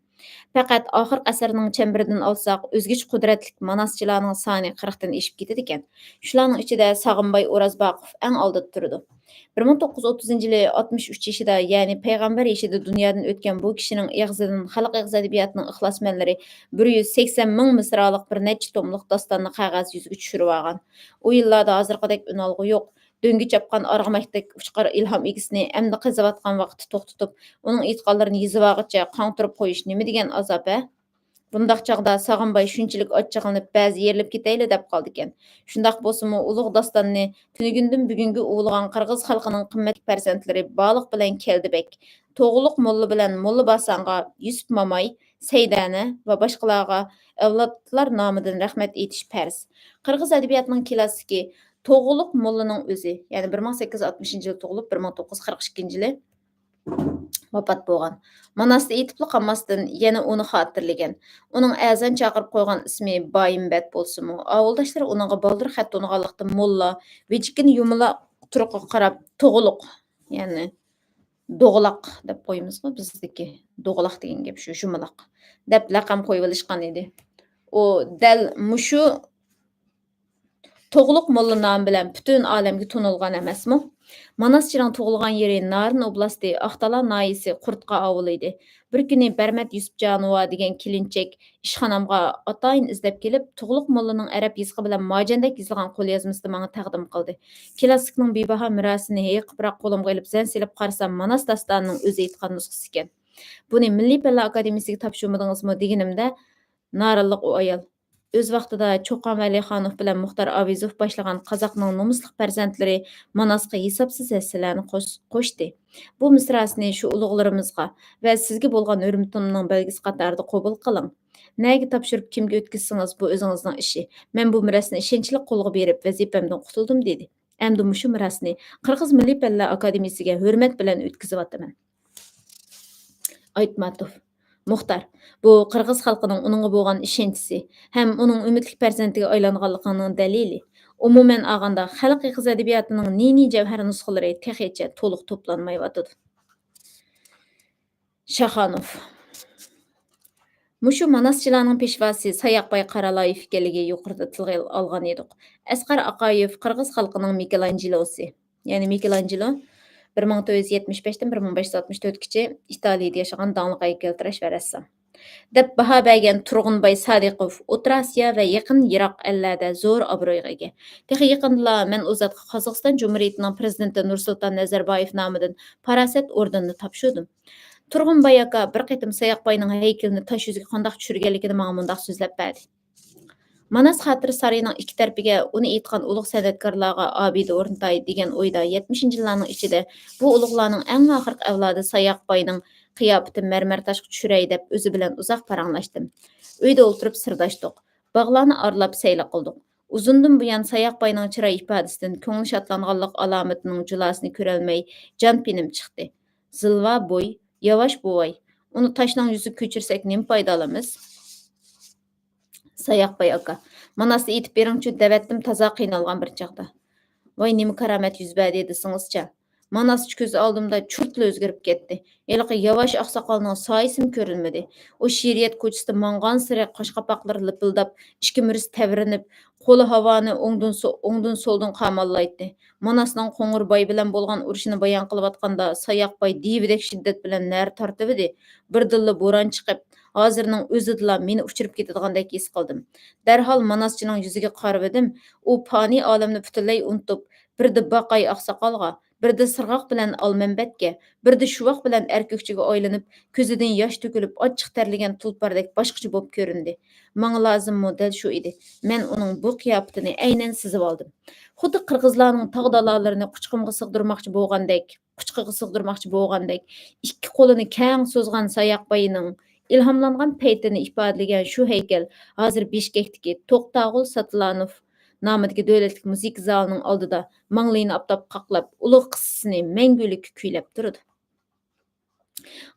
پەقەت ئاخىرقى ئەسىرنىڭ چەمبىرىدىن ئالساق، ئۆزگىچە قۇدرەتلىك ماناسچىلارنىڭ سانى قىرىقتىن ئېشىپ كېتىدىكەن. شۇلارنىڭ ئىچىدە ساغىمباي ئورازباقوف ئەڭ ئالدىدا تۇرىدۇ. بىر مىڭ توققۇز يۈز ئوتتۇزىنچى يىلى ئاتمىش ئۈچ يېشىدا، يەنى پەيغەمبەر يېشىدا دۇنيادىن ئۆتكەن بۇ كىشىنىڭ ئېغىزىدىن خەلق ئېغىز ئەدەبىياتىنىڭ ئىخلاسمەنلىرى بىر يۈز سەكسەن مىڭ مىسرالىق بىر نەچچە توملۇق داستاننى قەغەز يۈزىگە چۈشۈرۈۋالغان. ئۇ يىللاردا ھازىرقىدەك ئۈنئالغۇ يوق. دۆڭگە چاپقان ئارغىماقتەك ئۇچقار ئىلھام ئىگىسىنى ئەمدى قېزىۋاتقان ۋاقىتتا توختىتىپ، ئۇنىڭ ئېيتقانلىرىنى يېزىۋالغۇچە قاڭقۇرۇپ قويۇش نېمە دېگەن ئازاب ھە؟ بۇنداق چاغدا ساغىمباي شۇنچىلىك ئاچچىقلىنىپ، بەزى يېرىلىپ كېتەيلى دەپ قالىدىكەن. شۇنداق بولسىمۇ، ئۇلۇغ داستاننى تۈنۈگۈندىن بۈگۈنگە ئۇۋۇلىغان قىرغىز خەلقىنىڭ قىممەتلىك پەرزەنتلىرى بارلىق بىلەن كەلدى بەك. توغلۇق موللا بىلەن موللا باسانغا، يۈسۈپ ماماي، سەيدەنە ۋە باشقىلارغا ئەۋلادلار نامىدىن رەھمەت ئېيتىش پەرز. قىرغىز ئەدەبىياتىنىڭ كىلاسسىكى توغلۇق موللىنىڭ ئۆزى، يەنى بىر مىڭ سەككىز يۈز ئاتمىشىنچى يىلى تۇغۇلۇپ، بىر مىڭ توققۇز يۈز قىرىق ئىككىنچى يىلى ۋاپات بولغان. ماناستا ئېيتىپلا قالماستىن، يەنە ئۇنى خاتىرىلىگەن. ئۇنىڭ ئەزان چاقىرىپ قويغان ئىسمى بايىمبەت بولسىمۇ، ئاۋۇلداشلىرى ئۇنىڭغا بالدۇر خەت تونۇغانلىقتىن، موللا ۋىجىكىنى يۇمىلاق تۇرقىغا قاراپ، توغۇلۇق، يەنى دوغىلاق دەپ قويىمىزغۇ بىزدىكى، دوغىلاق دېگەن گەپ شۇ، يۇمىلاق دەپ لەقەم قويۇۋېلىشقان ئىدى. ئۇ دەل مۇشۇ توغلۇق موللا نامى بىلەن پۈتۈن ئالەمگە تونۇلغان ئەمەسمۇ؟ ماناسچىنىڭ تۇغۇلغان يېرى نارىن ئوبلاستى ئاقتالا ناھىيەسى قۇرتقا ئاۋۇلى ئىدى. بىر كۈنى بەرمەت يۈسۈپجانوۋا دېگەن كېلىنچەك ئىشخانامغا ئاتايىن ئىزدەپ كېلىپ، تۇغلۇق موللىنىڭ ئەرەب يېزىقى بىلەن مارجاندەك يېزىلغان قوليازمىسىنى ماڭا تەقدىم قىلدى. كىلاسسىكنىڭ بىباھا مىراسىنى ھېيىقىپراق قولۇمغا ئېلىپ زەن سېلىپ قارىسام، ماناس داستانىنىڭ ئۆزى ئېيتقان نۇسخىسى ئىكەن. «بۇنى مىللىي پەنلەر ئاكادېمىيەسىگە تاپشۇرمىدىڭىزمۇ؟» دېگىنىمدە، نارىنلىق ئۇ ئايال، «ئۆز ۋاقتىدا چوقان ۋەلىخانوف بىلەن مۇختار ئاۋېزوف باشلىغان قازاقنىڭ نومۇسلۇق پەرزەنتلىرى ماناسقا ھېسابسىز ھەسسىلەرنى قوش-، قوشتى. بۇ مىسراسىنى شۇ ئۇلۇغلىرىمىزغا ۋە سىزگە بولغان ھۆرمىتىمنىڭ بەلگىسى قاتارىدا قوبۇل قىلىڭ. نەگە تاپشۇرۇپ، كىمگە ئۆتكۈزسىڭىز، بۇ ئۆزىڭىزنىڭ ئىشى. مەن بۇ مىراسنى ئىشەنچلىك قولغا بېرىپ، ۋەزىپەمدىن قۇتۇلدۇم» دېدى. ئەمدى مۇشۇ مىراسنى قىرغىز مىللىي پەنلەر ئاكادېمىيەسىگە ھۆرمەت بىلەن ئۆتكۈزۈۋاتىمەن. ئايتماتوف. مۇختار، بۇ قىرغىز خەلقىنىڭ ئۇنىڭغا بولغان ئىشەنچىسى ھەم ئۇنىڭ ئۈمىدلىك پەرزەنتىگە ئايلانغانلىقىنىڭ دەلىلى. ئومۇمەن ئالغاندا، خەلق ئېغىز ئەدەبىياتىنىڭ نى-نى جەۋھەر نۇسخىلىرى تېخىچە تولۇق توپلانمايۋاتىدۇ. شاخانوف. مۇشۇ ماناسچىلارنىڭ پېشۋاسى ساياقباي قارالايېف ئىكەنلىكى يۇقىرىدا تىلغا ئالغان ئىدۇق. ئەسقەر ئاقايېف قىرغىز خەلقىنىڭ مىكېلانجېلوسى، يەنى مىكېلانجېلو بىر مىڭ تۆت يۈز يەتمىش بەشتىن بىر مىڭ بەش يۈز ئاتمىش تۆتكىچە ئىتالىيەدە ياشىغان داڭلىق ھەيكەلتىرەش ۋە رەسسام. دەپ باھا بەرگەن تۇرغۇنباي سادىقوف ئوتتۇرا ئاسىيا ۋە يېقىن يىراق ئەللەردە زور ئابرۇيغا ئىگە. تېخى يېقىندىلا مەن ئۇ زاتقا قازاقىستان جۇمھۇرىيىتىنىڭ پىرېزىدېنتى نۇرسۇلتان نەزەربايېف نامىدىن پاراسەت ئوردېنىنى تاپشۇردۇم. تۇرغۇنباي ئاكا بىر قېتىم ساياقباينىڭ ھەيكىلىنى تاش يۈزىگە قانداق چۈشۈرگەنلىكىنى ماڭا مۇنداق سۆزلەپ بەردى. ماناس خاتىرە سارىيىنىڭ ئىككى تەرىپىگە ئۇنى ئېيتقان ئۇلۇغ سەنئەتكارلارغا ئابىدە ئورنىتاي دېگەن ئويدا يەتمىشىنچى يىللارنىڭ ئىچىدە بۇ ئۇلۇغلارنىڭ ئەڭ ئاخىرقى ئەۋلادى ساياقباينىڭ قىياپىتىنى مەرمەر تاشقا چۈشۈرەي دەپ ئۆزى بىلەن ئۇزاق پاراڭلاشتىم. ئۆيدە ئولتۇرۇپ سىرداشتۇق. باغلارنى ئارىلاپ سەيلە قىلدۇق. ئۇزۇندىن بۇيان ساياقباينىڭ چىراي ئىپادىسىدىن كۆڭلى شادلانغانلىق ئالامىتىنىڭ جۇلاسىنى كۆرەلمەي جان پېنىم چىقتى. زىلۋا بوي، ياۋاش بوۋاي، ئۇنى تاشنىڭ يۈزىگە كۆچۈرسەك نېمە پايدا ئالىمىز؟ ساياقباي ئاكا، ماناسنى ئېيتىپ بېرىڭچۇ، دەۋەتتىم تازا قىينالغان بىر چاغدا. ۋاي نېمە كارامەت يۈز بەردى دېسىڭىزچە. ماناسچە كۆز ئالدىمدا چۇرتلا ئۆزگىرىپ كەتتى. ھېلىقى ياۋاش ئاقساقالنىڭ سايىسىمۇ كۆرۈنمىدى. ئۇ شېئىرىيەت كوچىسىدا ماڭغانسېرى قاش قاپاقلىرى لىپىلداپ، ئىچكى مۈرىسى تەۋرىنىپ، قولى ھاۋانى ئوڭدىن سو-، ئوڭدىن سولدىن قاماللايتتى. ماناسنىڭ قوڭۇر باي بىلەن بولغان ئۇرۇشىنى بايان قىلىۋاتقاندا، ساياق باي دىۋىدەك شىددەت بىلەن نەرە تارتىۋىدى. بىردىنلا بوران چىقىپ، ھازىرنىڭ ئۆزىدىلا مېنى ئۇچۇرۇپ كېتىدىغاندەك ھېس قىلدىم. دەرھال ماناسچىنىڭ يۈزىگە قارىۋىدىم. ئۇ پانىي ئالەمنى پۈتۈنلەي ئۇنتۇپ، بىردە باقاي ئاقساقالغا، بىردە سىرغاق بىلەن ئالمەمبەتكە، بىردە شۇۋاق بىلەن ئەركۆكچىگە ئايلىنىپ، كۆزىدىن ياش تۆكۈلۈپ، ئاچچىق تەرلىگەن تۇلپاردەك باشقىچە بولۇپ كۆرۈندى. ماڭا لازىممۇ دەل شۇ ئىدى. مەن ئۇنىڭ بۇ قىياپىتىنى ئەينەن سېزىۋالدىم. خۇددى قىرغىزلارنىڭ تاغ دالالىرىنى قۇچىقىمغا سىغدۇرماقچى بولغاندەك، قۇچىقىغا سىغدۇرماقچى بولغاندەك، ئىككى قولىنى كەڭ سوزغان ساياق باينىڭ ئىلھاملانغان پەيتىنى ئىپادىلىگەن شۇ ھەيكەل ھازىر بىشكەكتىكى توختاغۇل ساتلانوف نامىدىكى دۆلەتلىك مۇزىكا زالىنىڭ ئالدىدا ماڭلىيىنى ئاپتاپقا قاقلاپ، ئۇلۇغ قىسسىسىنى مەڭگۈلۈككە كۈيلەپ تۇرىدۇ.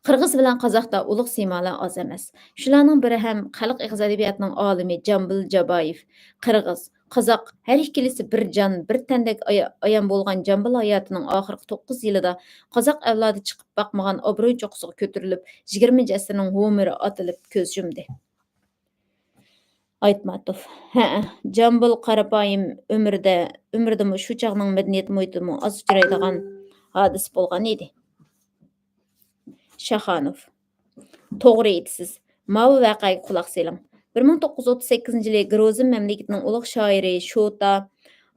قىرغىز بىلەن قازاقتا ئۇلۇغ سىيمالار ئاز ئەمەس. شۇلارنىڭ بىرى ھەم خەلق ئېغىز ئەدەبىياتىنىڭ ئالىمى جامبۇل جابايېف. قىرغىز، قازاق ھەر ئىككىلىسى بىر جان، بىر تەندەك ئايا-، ئايان بولغان جامبۇل ھاياتىنىڭ ئاخىرقى توققۇز يىلىدا قازاق ئەۋلادى چىقىپ باقمىغان ئابرۇي چوققىسىغا كۆتۈرۈلۈپ، يىگىرمىنچى ئەسىرنىڭ ھومېرى ئاتىلىپ كۆز يۇمدى. ئايتماتوف. ھەئە، جامبۇل قاراپايىم ئۆمرىدە، ئۆمرىدىمۇ شۇ چاغنىڭ مەدەنىيەت مۇھىتىدىمۇ ئاز ئۇچرايدىغان ھادىسە بولغان ئىدى. شاخانوف. توغرا ئېيتىسىز. ماۋۇ ۋەقەگە قۇلاق سېلىڭ. بىر مىڭ توققۇز يۈز ئوتتۇز سەككىزىنچى يىلى گرۇزىن مەملىكىتىنىڭ ئۇلۇغ شائىرى شوتا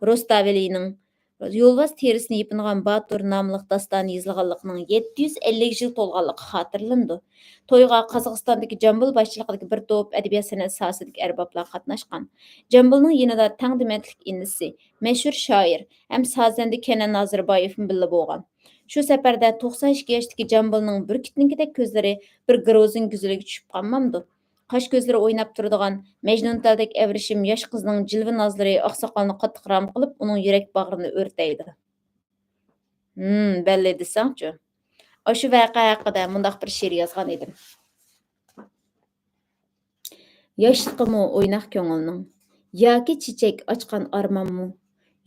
روستاۋېلىنىڭ يولۋاس تېرىسىنى يېپىنغان باتۇر ناملىق داستانى يېزىلغانلىقىنىڭ يەتتە يۈز ئەللىك يىل تولغانلىقى خاتىرىلىنىدۇ. تويغا قازاقىستاندىكى جامبۇل باشچىلىقىدىكى بىر توپ ئەدەبىيات سەنئەت ساھەسىدىكى ئەربابلار قاتناشقان. جامبۇلنىڭ يېنىدا تەڭ دېمەتلىك ئىنىسى، مەشھۇر شائىر ھەم سازەندە كەنەن نازىربايېۋمۇ بىللە بولغان. شۇ سەپەردە توقسان ئىككى ياشتىكى جامبۇلنىڭ بۈركۈتنىڭكىدەك كۆزلىرى بىر گرۇزىن گۈزىلىگە چۈشۈپ قالمامدۇ؟ قاش كۆزلىرى ئويناپ تۇرىدىغان، مەجنۇنتالدەك ئەۋرىشىم ياش قىزنىڭ جىلۋە نازلىرى ئاقساقالنى قاتتىق رام قىلىپ، ئۇنىڭ يۈرەك باغرىنى ئۆرتەيدۇ. ھىم، بەللى دېسەڭچۇ. ئاشۇ ۋەقە ھەققىدە مۇنداق بىر شېئىر يازغان ئىدىم. ياشلىقىمۇ ئويناق كۆڭۈلنىڭ، ياكى چېچەك ئاچقان ئارمانمۇ؟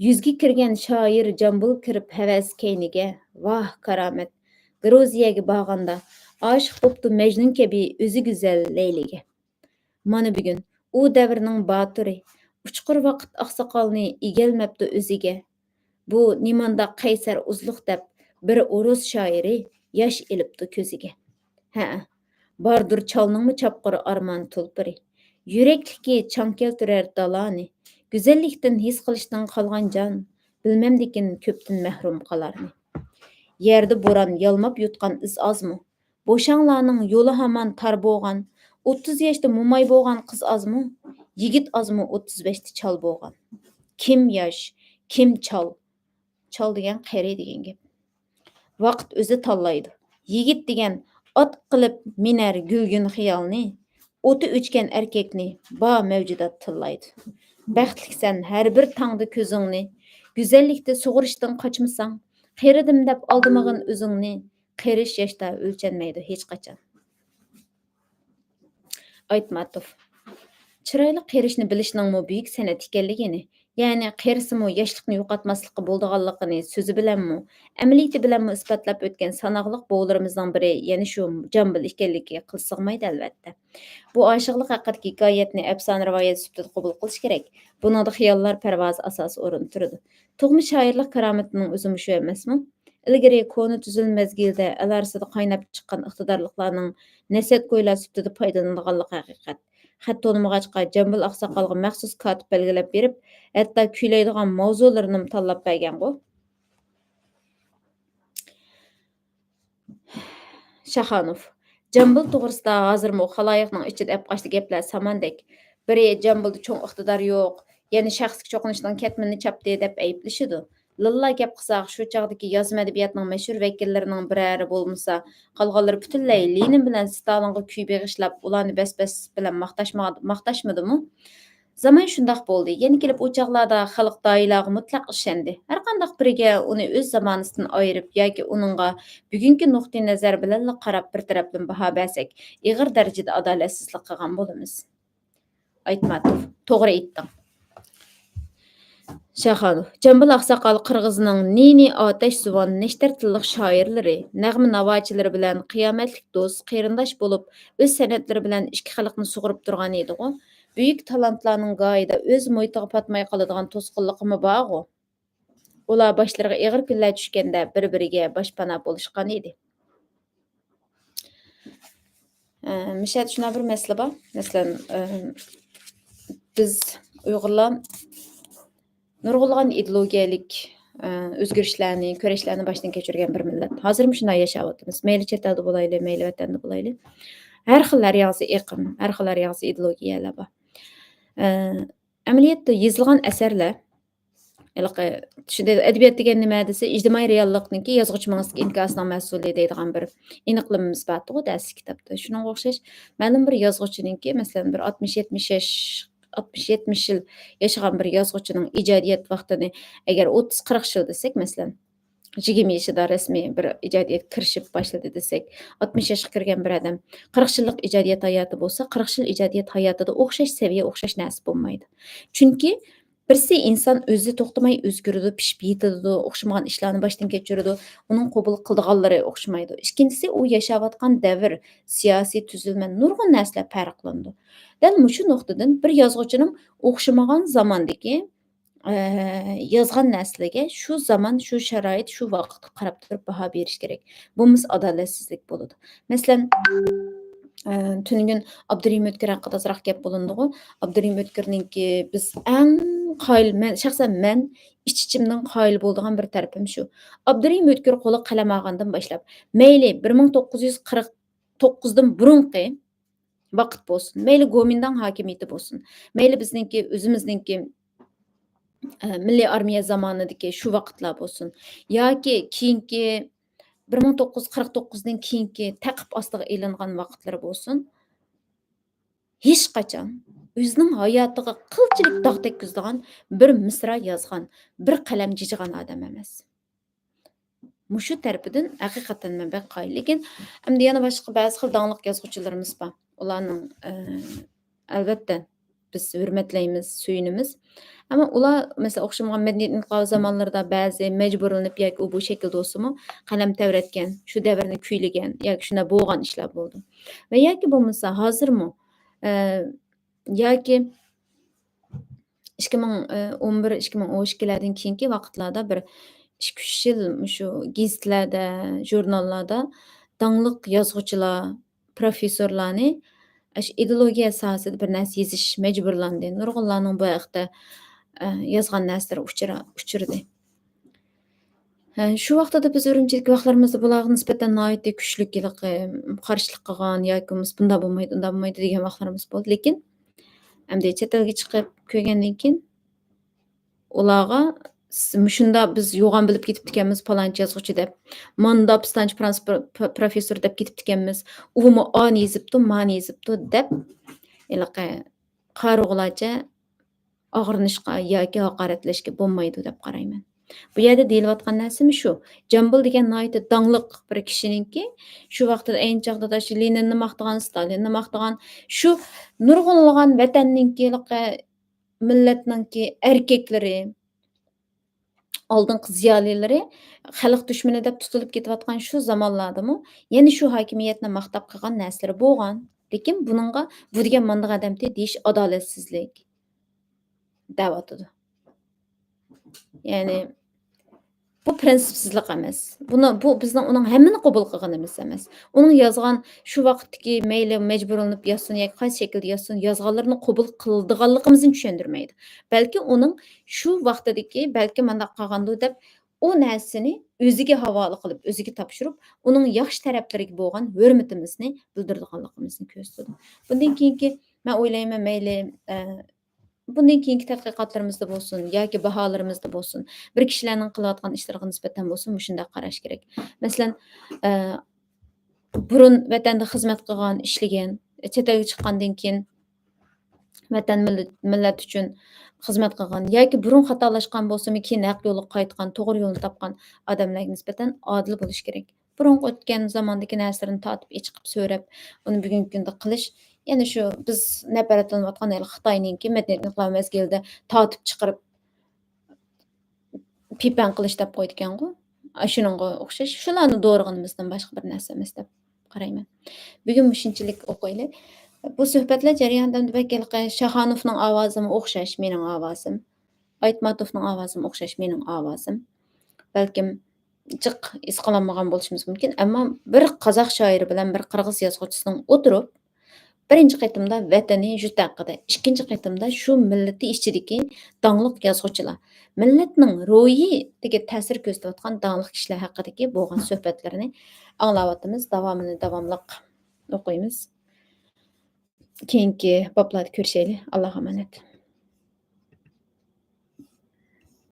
يۈزگە كىرگەن شائىر جامبۇل كىرىپ ھەۋەس كەينىگە، ۋاھ، كارامەت! گرۇزىيەگە بارغاندا، ئاشىق بوپتۇ مەجنۇن كەبى ئۆزى گۈزەل لەيلىگە. مانا بۈگۈن ئۇ دەۋرنىڭ باتۇرى، ئۇچقۇر ۋاقىت ئاقساقالنى ئىگىلەپتۇ ئۆزىگە. بۇ نېمانداق قەيسەر ئۇزلۇق دەپ، بىر ئورۇس شائىرى ياش ئېلىپتۇ كۆزىگە. ھەئە، باردۇر چالنىڭمۇ چاپقۇر ئارمان تۇلپىرى. يۈرەكلىكى چاڭ كەلتۈرەر دالانى، گۈزەللىكتىن ھېس قىلىشتىن قالغان جان، بىلمەمدىكىن كۆپتىن مەھرۇم قالارنى. يەردە بوران يالماپ يوتقان ئىز ئازمۇ؟ بوشاڭلارنىڭ يولى ھامان تار بولغان، ئوتتۇز ياشتا موماي بولغان قىز ئازمۇ؟ يىگىت ئازمۇ ئوتتۇز بەشتە چال بولغان؟ كىم ياش، كىم چال؟ چال دېگەن قېرى دېگەن گەپ. ۋاقىت ئۆزى تاللايدۇ. يىگىت دېگەن ئات قىلىپ مىنەر گۈلگۈن خىيالنى، ئوتى ئۆچكەن ئەركەكنى بار مەۋجۇدات تىللايدۇ. بەختلىكسەن ھەر بىر تاڭدا كۆزۈڭنى، گۈزەللىكتە سۇغۇرۇشتىن قاچمىساڭ، قېرىدىم دەپ ئالدىمىغىن ئۆزۈڭنى، قېرىش ياشتا ئۆلچەنمەيدۇ ھېچقاچان. ئايتماتوف. چىرايلىق قېرىشنى بىلىشنىڭمۇ بۈيۈك سەنئەت ئىكەنلىكىنى، يەنى قېرىسىمۇ ياشلىقنى يوقاتماسلىققا بولىدىغانلىقىنى سۆزى بىلەنمۇ، ئەمەلىيىتى بىلەنمۇ ئىسپاتلاپ ئۆتكەن ساناقلىق بوۋىلىرىمىزنىڭ بىرى يەنە شۇ جامبىل ئىكەنلىكى قىل سىغمايدۇ، ئەلۋەتتە. بۇ ئاشىقلىق ھەققىدىكى ھېكايەتنى ئەپسانە رىۋايەت سۈپىتىدە قوبۇل قىلىش كېرەك. بۇنىڭدا خىياللار پەرۋازى ئاساسىي ئورۇندا تۇرىدۇ. تۇغما شائىرلىق كارامىتىنىڭ ئۆزى مۇشۇ ئەمەسمۇ؟ ئىلگىرى كونا تۈزۈلمە مەزگىلىدە ئەل ئارىسىدا قايناپ چىققان ئىقتىدارلىقلارنىڭ نەسىھەتگويلار سۈپىتىدە پايدىلىنىدىغانلىقى ھەقىقەت. خەت تونۇمىغاچقا، جامبىل ئاقساقالغا مەخسۇس كاتىپ بەلگىلەپ بېرىپ، ھەتتا كۈيلەيدىغان ماۋزۇلىرىنىمۇ تاللاپ بەرگەنغۇ. شاخانوف. جامبىل توغرىسىدا ھازىرمۇ خالايىقنىڭ ئىچىدە ئەپقاچتى گەپلەر ساماندەك. بىرى جامبىلدا چوڭ ئىقتىدار يوق، يەنە شەخسكە چوقۇنۇشنىڭ كەتمىنىنى چاپتى دەپ ئەيىبلىشىدۇ. لىللا گەپ قىلساق، شۇ چاغدىكى يازما ئەدەبىياتنىڭ مەشھۇر ۋەكىللىرىنىڭ بىرەرى بولمىسا، قالغانلىرى پۈتۈنلەي لېنىن بىلەن ستالىنغا كۈي بېغىشلاپ، ئۇلارنى بەس-بەس بىلەن ماختاشما-، ماختاشمىدىمۇ؟ زامان شۇنداق بولدى. يەنە كېلىپ ئۇ چاغلاردا خەلق داھىيلارغا مۇتلەق ئىشەندى. ھەرقانداق بىرىگە ئۇنى ئۆز زامانىسىدىن ئايرىپ ياكى ئۇنىڭغا بۈگۈنكى نۇقتىئى نەزەر بىلەنلا قاراپ بىر تەرەپلىمە باھا بەرسەك، ئېغىر دەرىجىدە ئادالەتسىزلىك قىلغان بولىمىز. ئايتماتوف، توغرا ئېيتتىڭ. شاخانوف، جامبىل ئاقساقال قىرغىزنىڭ نى-نى ئاتەش زۇۋان نەشتەر تىللىق شائىرلىرى، نەغمە ناۋاچىلىرى بىلەن قىيامەتلىك دوست، قېرىنداش بولۇپ، ئۆز سەنئەتلىرى بىلەن ئىككى خەلقنى سۇغۇرۇپ تۇرغان ئىدىغۇ. بۈيۈك تالانتلارنىڭ گاھىدا ئۆز مۇھىتىغا پاتماي قالىدىغان توسقۇنلۇقىمۇ بارغۇ. ئۇلار باشلىرىغا ئېغىر كۈنلەر چۈشكەندە بىر-بىرىگە باشپاناھ بولۇشقان ئىدى. ئە، مىشەدە شۇنداق بىر مەسىلە بار. مەسىلەن، ئە، بىز ئۇيغۇرلار نۇرغۇنلىغان ئىدېئولوگىيەلىك، ئە، ئۆزگىرىشلەرنى، كۈرەشلەرنى باشتىن كەچۈرگەن بىر مىللەت. ھازىرمۇ شۇنداق ياشاۋاتىمىز. مەيلى چەت ئەلدە بولايلى، مەيلى ۋەتەندە بولايلى. ھەر خىل، ھەر ياغىسى ئېقىم، ھەر خىل، ھەر ياغىسى ئىدېئولوگىيەلەر بار. ئە، ئەمەلىيەتتە يېزىلغان ئەسەرلەر، ھېلىقى، شۇنداق ئەدەبىيات دېگەن نېمە دېسە، ئىجتىمائىي رېئاللىقنىڭكى يازغۇچى مېڭىسىدىكى ئىنكاسىنىڭ مەھسۇلى دەيدىغان بىر ئېنىقلىمىمىز بارتىغۇ، دەرسلىك كىتابتا. شۇنىڭغا ئوخشاش، مەلۇم بىر يازغۇچىنىڭكى، مەسىلەن، بىر ئاتمىش، يەتمىش ياش، ئاتمىش، يەتمىش يىل ياشىغان بىر يازغۇچىنىڭ ئىجادىيەت ۋاقتىنى ئەگەر ئوتتۇز، قىرىق يىل دېسەك، مەسىلەن، يىگىرمە يېشىدا رەسمىي بىر ئىجادىيەتكە كىرىشىپ باشلىدى دېسەك، ئاتمىش ياشقا كىرگەن بىر ئادەم قىرىق يىللىق ئىجادىيەت ھاياتى بولسا، قىرىق يىل ئىجادىيەت ھاياتىدا ئوخشاش سەۋىيە، ئوخشاش نەرسە بولمايدۇ. چۈنكى بىرسى، ئىنسان ئۆزى توختىماي ئۆزگىرىدۇ، پىشىپ يېتىلىدۇ، ئوخشىمىغان ئىشلارنى باشتىن كەچۈرىدۇ، ئۇنىڭ قوبۇل قىلىدىغانلىرى ئوخشىمايدۇ. ئىككىنچىسى، ئۇ ياشاۋاتقان دەۋر، سىياسىي تۈزۈلمە، نۇرغۇن نەرسىلەر پەرقلىنىدۇ. دەل مۇشۇ نۇقتىدىن بىر يازغۇچىنىڭ ئوخشىمىغان زاماندىكى، ئە، يازغان نەرسىلىرىگە شۇ زامان، شۇ شارائىت، شۇ ۋاقىتقا قاراپ تۇرۇپ باھا بېرىش كېرەك. بولمىسا ئادالەتسىزلىك بولىدۇ. مەسىلەن، ئە، تۈنۈگۈن ئابدۇرېھىم ئۆتكۈر ھەققىدە ئازراق گەپ بولۇندىغۇ. ئابدۇرېھىم ئۆتكۈرنىڭكى بىز ئەڭ قايىل، مەن، شەخسەن مەن ئىچ-ئىچىمدىن قايىل بولىدىغان بىر تەرىپىم شۇ. ئابدۇرېھىم ئۆتكۈر قولىغا قەلەم ئالغاندىن باشلاپ، مەيلى بىر مىڭ توققۇز يۈز قىرىق توققۇزدىن بۇرۇنقى ۋاقىت بولسۇن، مەيلى گومىنداڭ ھاكىمىيىتى بولسۇن، مەيلى بىزنىڭكى، ئۆزىمىزنىڭكى، ئە، مىللىي ئارمىيە زامانىدىكى شۇ ۋاقىتلار بولسۇن، ياكى كېيىنكى بىر مىڭ توققۇز يۈز قىرىق توققۇزدىن كېيىنكى تەقىب ئاستىغا ئېلىنغان ۋاقىتلىرى بولسۇن، ھېچقاچان ئۆزىنىڭ ھاياتىغا قىلچىلىك داغ تەگكۈزىدىغان بىر مىسرا يازغان، بىر قەلەم جىجىغان ئادەم ئەمەس. مۇشۇ تەرىپىدىن ھەقىقەتەن مەن بەك قايىل. لېكىن ئەمدى يەنە باشقا بەزى خىل داڭلىق يازغۇچىلىرىمىز بار. ئۇلارنىڭ، ئە، ئەلۋەتتە، بىز ھۆرمەتلەيمىز، سۆيۈنىمىز. ئەمما ئۇلار، مەسىلەن، ئوخشىمىغان مەدەنىيەت ئىنقىلابى زامانلىرىدا بەزى مەجبۇرلىنىپ ياكى ئۇ بۇ شەكىلدە بولسىمۇ، قەلەم تەۋرەتكەن، شۇ دەۋرنى كۈيلىگەن ياكى شۇنداق بولغان ئىشلار بولىدۇ. ۋە ياكى بولمىسا ھازىرمۇ، ئە، ياكى ئىككى مىڭ ئون بىر، ئىككى مىڭ ئون ئىككىلەردىن كېيىنكى ۋاقىتلاردا بىر ئىككى، ئۈچ يىل مۇشۇ گېزىتلەردە، ژۇرناللاردا داڭلىق يازغۇچىلار، پروفېسسورلارنى ئاشۇ ئىدېئولوگىيە ساھەسىدە بىر نەرسە يېزىش مەجبۇرلاندى. نۇرغۇنلارنىڭ بۇ ھەقتە، ئە، يازغان نەرسىلىرى ئۇچرا-، ئۇچرىدى. ھە، شۇ ۋاقتىدا بىز ئۈرۈمچىدىكى ۋاقىتلىرىمىزدا بۇلارغا نىسبەتەن ناھايىتى كۈچلۈك ھېلىقى قارشىلىق قىلغان ياكى بولمىسا بۇنداق بولمايدۇ، ئۇنداق بولمايدۇ دېگەن ۋاقىتلىرىمىز بولدى. لېكىن ئەمدى چەت ئەلگە چىقىپ كۆرگەندىن كېيىن ئۇلارغا س-، مۇشۇنداق بىز يوغان بىلىپ كېتىپتىكەنمىز پالانچى يازغۇچى دەپ، ماندا پىستانچى پرانس-، پر-، پر-، پروفېسسور دەپ كېتىپتىكەنمىز، ئۇمۇ ئانى يېزىپتۇ، مانى يېزىپتۇ دەپ ھېلىقى قارىغۇلارچە ئاغرىنىشقا ياكى ھاقارەتلەشكە بولمايدۇ دەپ قارايمەن. بۇ يەردە دېيىلىۋاتقان نەرسىمۇ شۇ. جامبۇل دېگەن ناھايىتى داڭلىق بىر كىشىنىڭكى، شۇ ۋاقتىدا ئەينى چاغدا شۇ لېنىننى ماختىغان، ستالىننى ماختىغان، شۇ نۇرغۇنلىغان ۋەتەننىڭكى ھېلىقى مىللەتنىڭكى ئەركەكلىرى، ئالدىنقى زىيالىيلىرى خەلق دۈشمىنى دەپ تۇتۇلۇپ كېتىۋاتقان شۇ زامانلاردىمۇ يەنە شۇ ھاكىمىيەتنى ماختاپ قىلغان نەرسىلىرى بولغان. لېكىن بۇنىڭغا بۇ دېگەن مانداق ئادەمتى دېيىش ئادالەتسىزلىك دەۋاتىدۇ. يەنى بۇ پىرىنسىپسىزلىق ئەمەس. بۇنى، بۇ بىزنىڭ ئۇنىڭ ھەممىنى قوبۇل قىلغىنىمىز ئەمەس. ئۇنىڭ يازغان شۇ ۋاقىتتىكى مەيلى مەجبۇرلىنىپ يازسۇن ياكى قايسى شەكىلدە يازسۇن، يازغانلىرىنى قوبۇل قىلىدىغانلىقىمىزنى چۈشەندۈرمەيدۇ. بەلكى ئۇنىڭ شۇ ۋاقتىدىكى، بەلكى مانداق قالغاندۇ دەپ، ئۇ نەرسىنى ئۆزىگە ھاۋالە قىلىپ، ئۆزىگە تاپشۇرۇپ، ئۇنىڭ ياخشى تەرەپلىرىگە بولغان ھۆرمىتىمىزنى بىلدۈرىدىغانلىقىمىزنى كۆرسىتىدۇ. بۇندىن كېيىنكى، مەن ئويلايمەن، مەيلى، ئە، بۇندىن كېيىنكى تەتقىقاتلىرىمىزدا بولسۇن ياكى باھالىرىمىزدا بولسۇن، بىر كىشىلەرنىڭ قىلىۋاتقان ئىشلىرىغا نىسبەتەن بولسۇن مۇشۇنداق قاراش كېرەك. مەسىلەن، ئە، بۇرۇن ۋەتەندە خىزمەت قىلغان، ئىشلىگەن، چەت ئەلگە چىققاندىن كېيىن ۋەتەن، مىللەت، مىللەت ئۈچۈن خىزمەت قىلغان ياكى بۇرۇن خاتالاشقان بولسىمۇ، كېيىن ھەق يولغا قايتقان، توغرا يولنى تاپقان ئادەملەرگە نىسبەتەن ئادىل بولۇش كېرەك. بۇرۇنقى ئۆتكەن زاماندىكى نەرسىلىرىنى تارتىپ ئېچىقىپ سۆرەپ، ئۇنى بۈگۈنكى كۈندە قىلىش، يەنە شۇ بىز نەپرەتلىنىۋاتقان ھېلى خىتاينىڭكى مەدەنىيەت ئىنقىلابى مەزگىلىدە تارتىپ چىقىرىپ، پىپەن قىلىش دەپ قويىدىكەنغۇ. ئاشۇنىڭغا ئوخشاش، شۇلارنى دورىغىنىمىزدىن باشقا بىر نەرسە ئەمەس دەپ قارايمەن. بۈگۈن مۇشۇنچىلىك ئوقۇيلى. بۇ سۆھبەتلەر جەريانىدا بەك ھېلىقى شاخانوفنىڭ ئاۋازىمۇ ئوخشاش مېنىڭ ئاۋازىم. ئايتماتوفنىڭ ئاۋازىمۇ ئوخشاش مېنىڭ ئاۋازىم. بەلكىم جىق ھېس قىلالمىغان بولۇشىمىز مۇمكىن، ئەمما بىر قازاق شائىرى بىلەن بىر قىرغىز يازغۇچىسىنىڭ ئولتۇرۇپ، بىرىنچى قېتىمدا ۋەتىنى، يۇرتى ھەققىدە، ئىككىنچى قېتىمدا شۇ مىللىتى ئىچىدىكى داڭلىق يازغۇچىلار، مىللەتنىڭ روھىدىكى تەسىر كۆرسىتىۋاتقان داڭلىق كىشىلەر ھەققىدىكى بولغان سۆھبەتلىرىنى ئاڭلاۋاتىمىز. داۋامىنى داۋاملىق ئوقۇيمىز. كېيىنكى بابلاردا كۆرۈشەيلى. ئاللاھقا ئامانەت.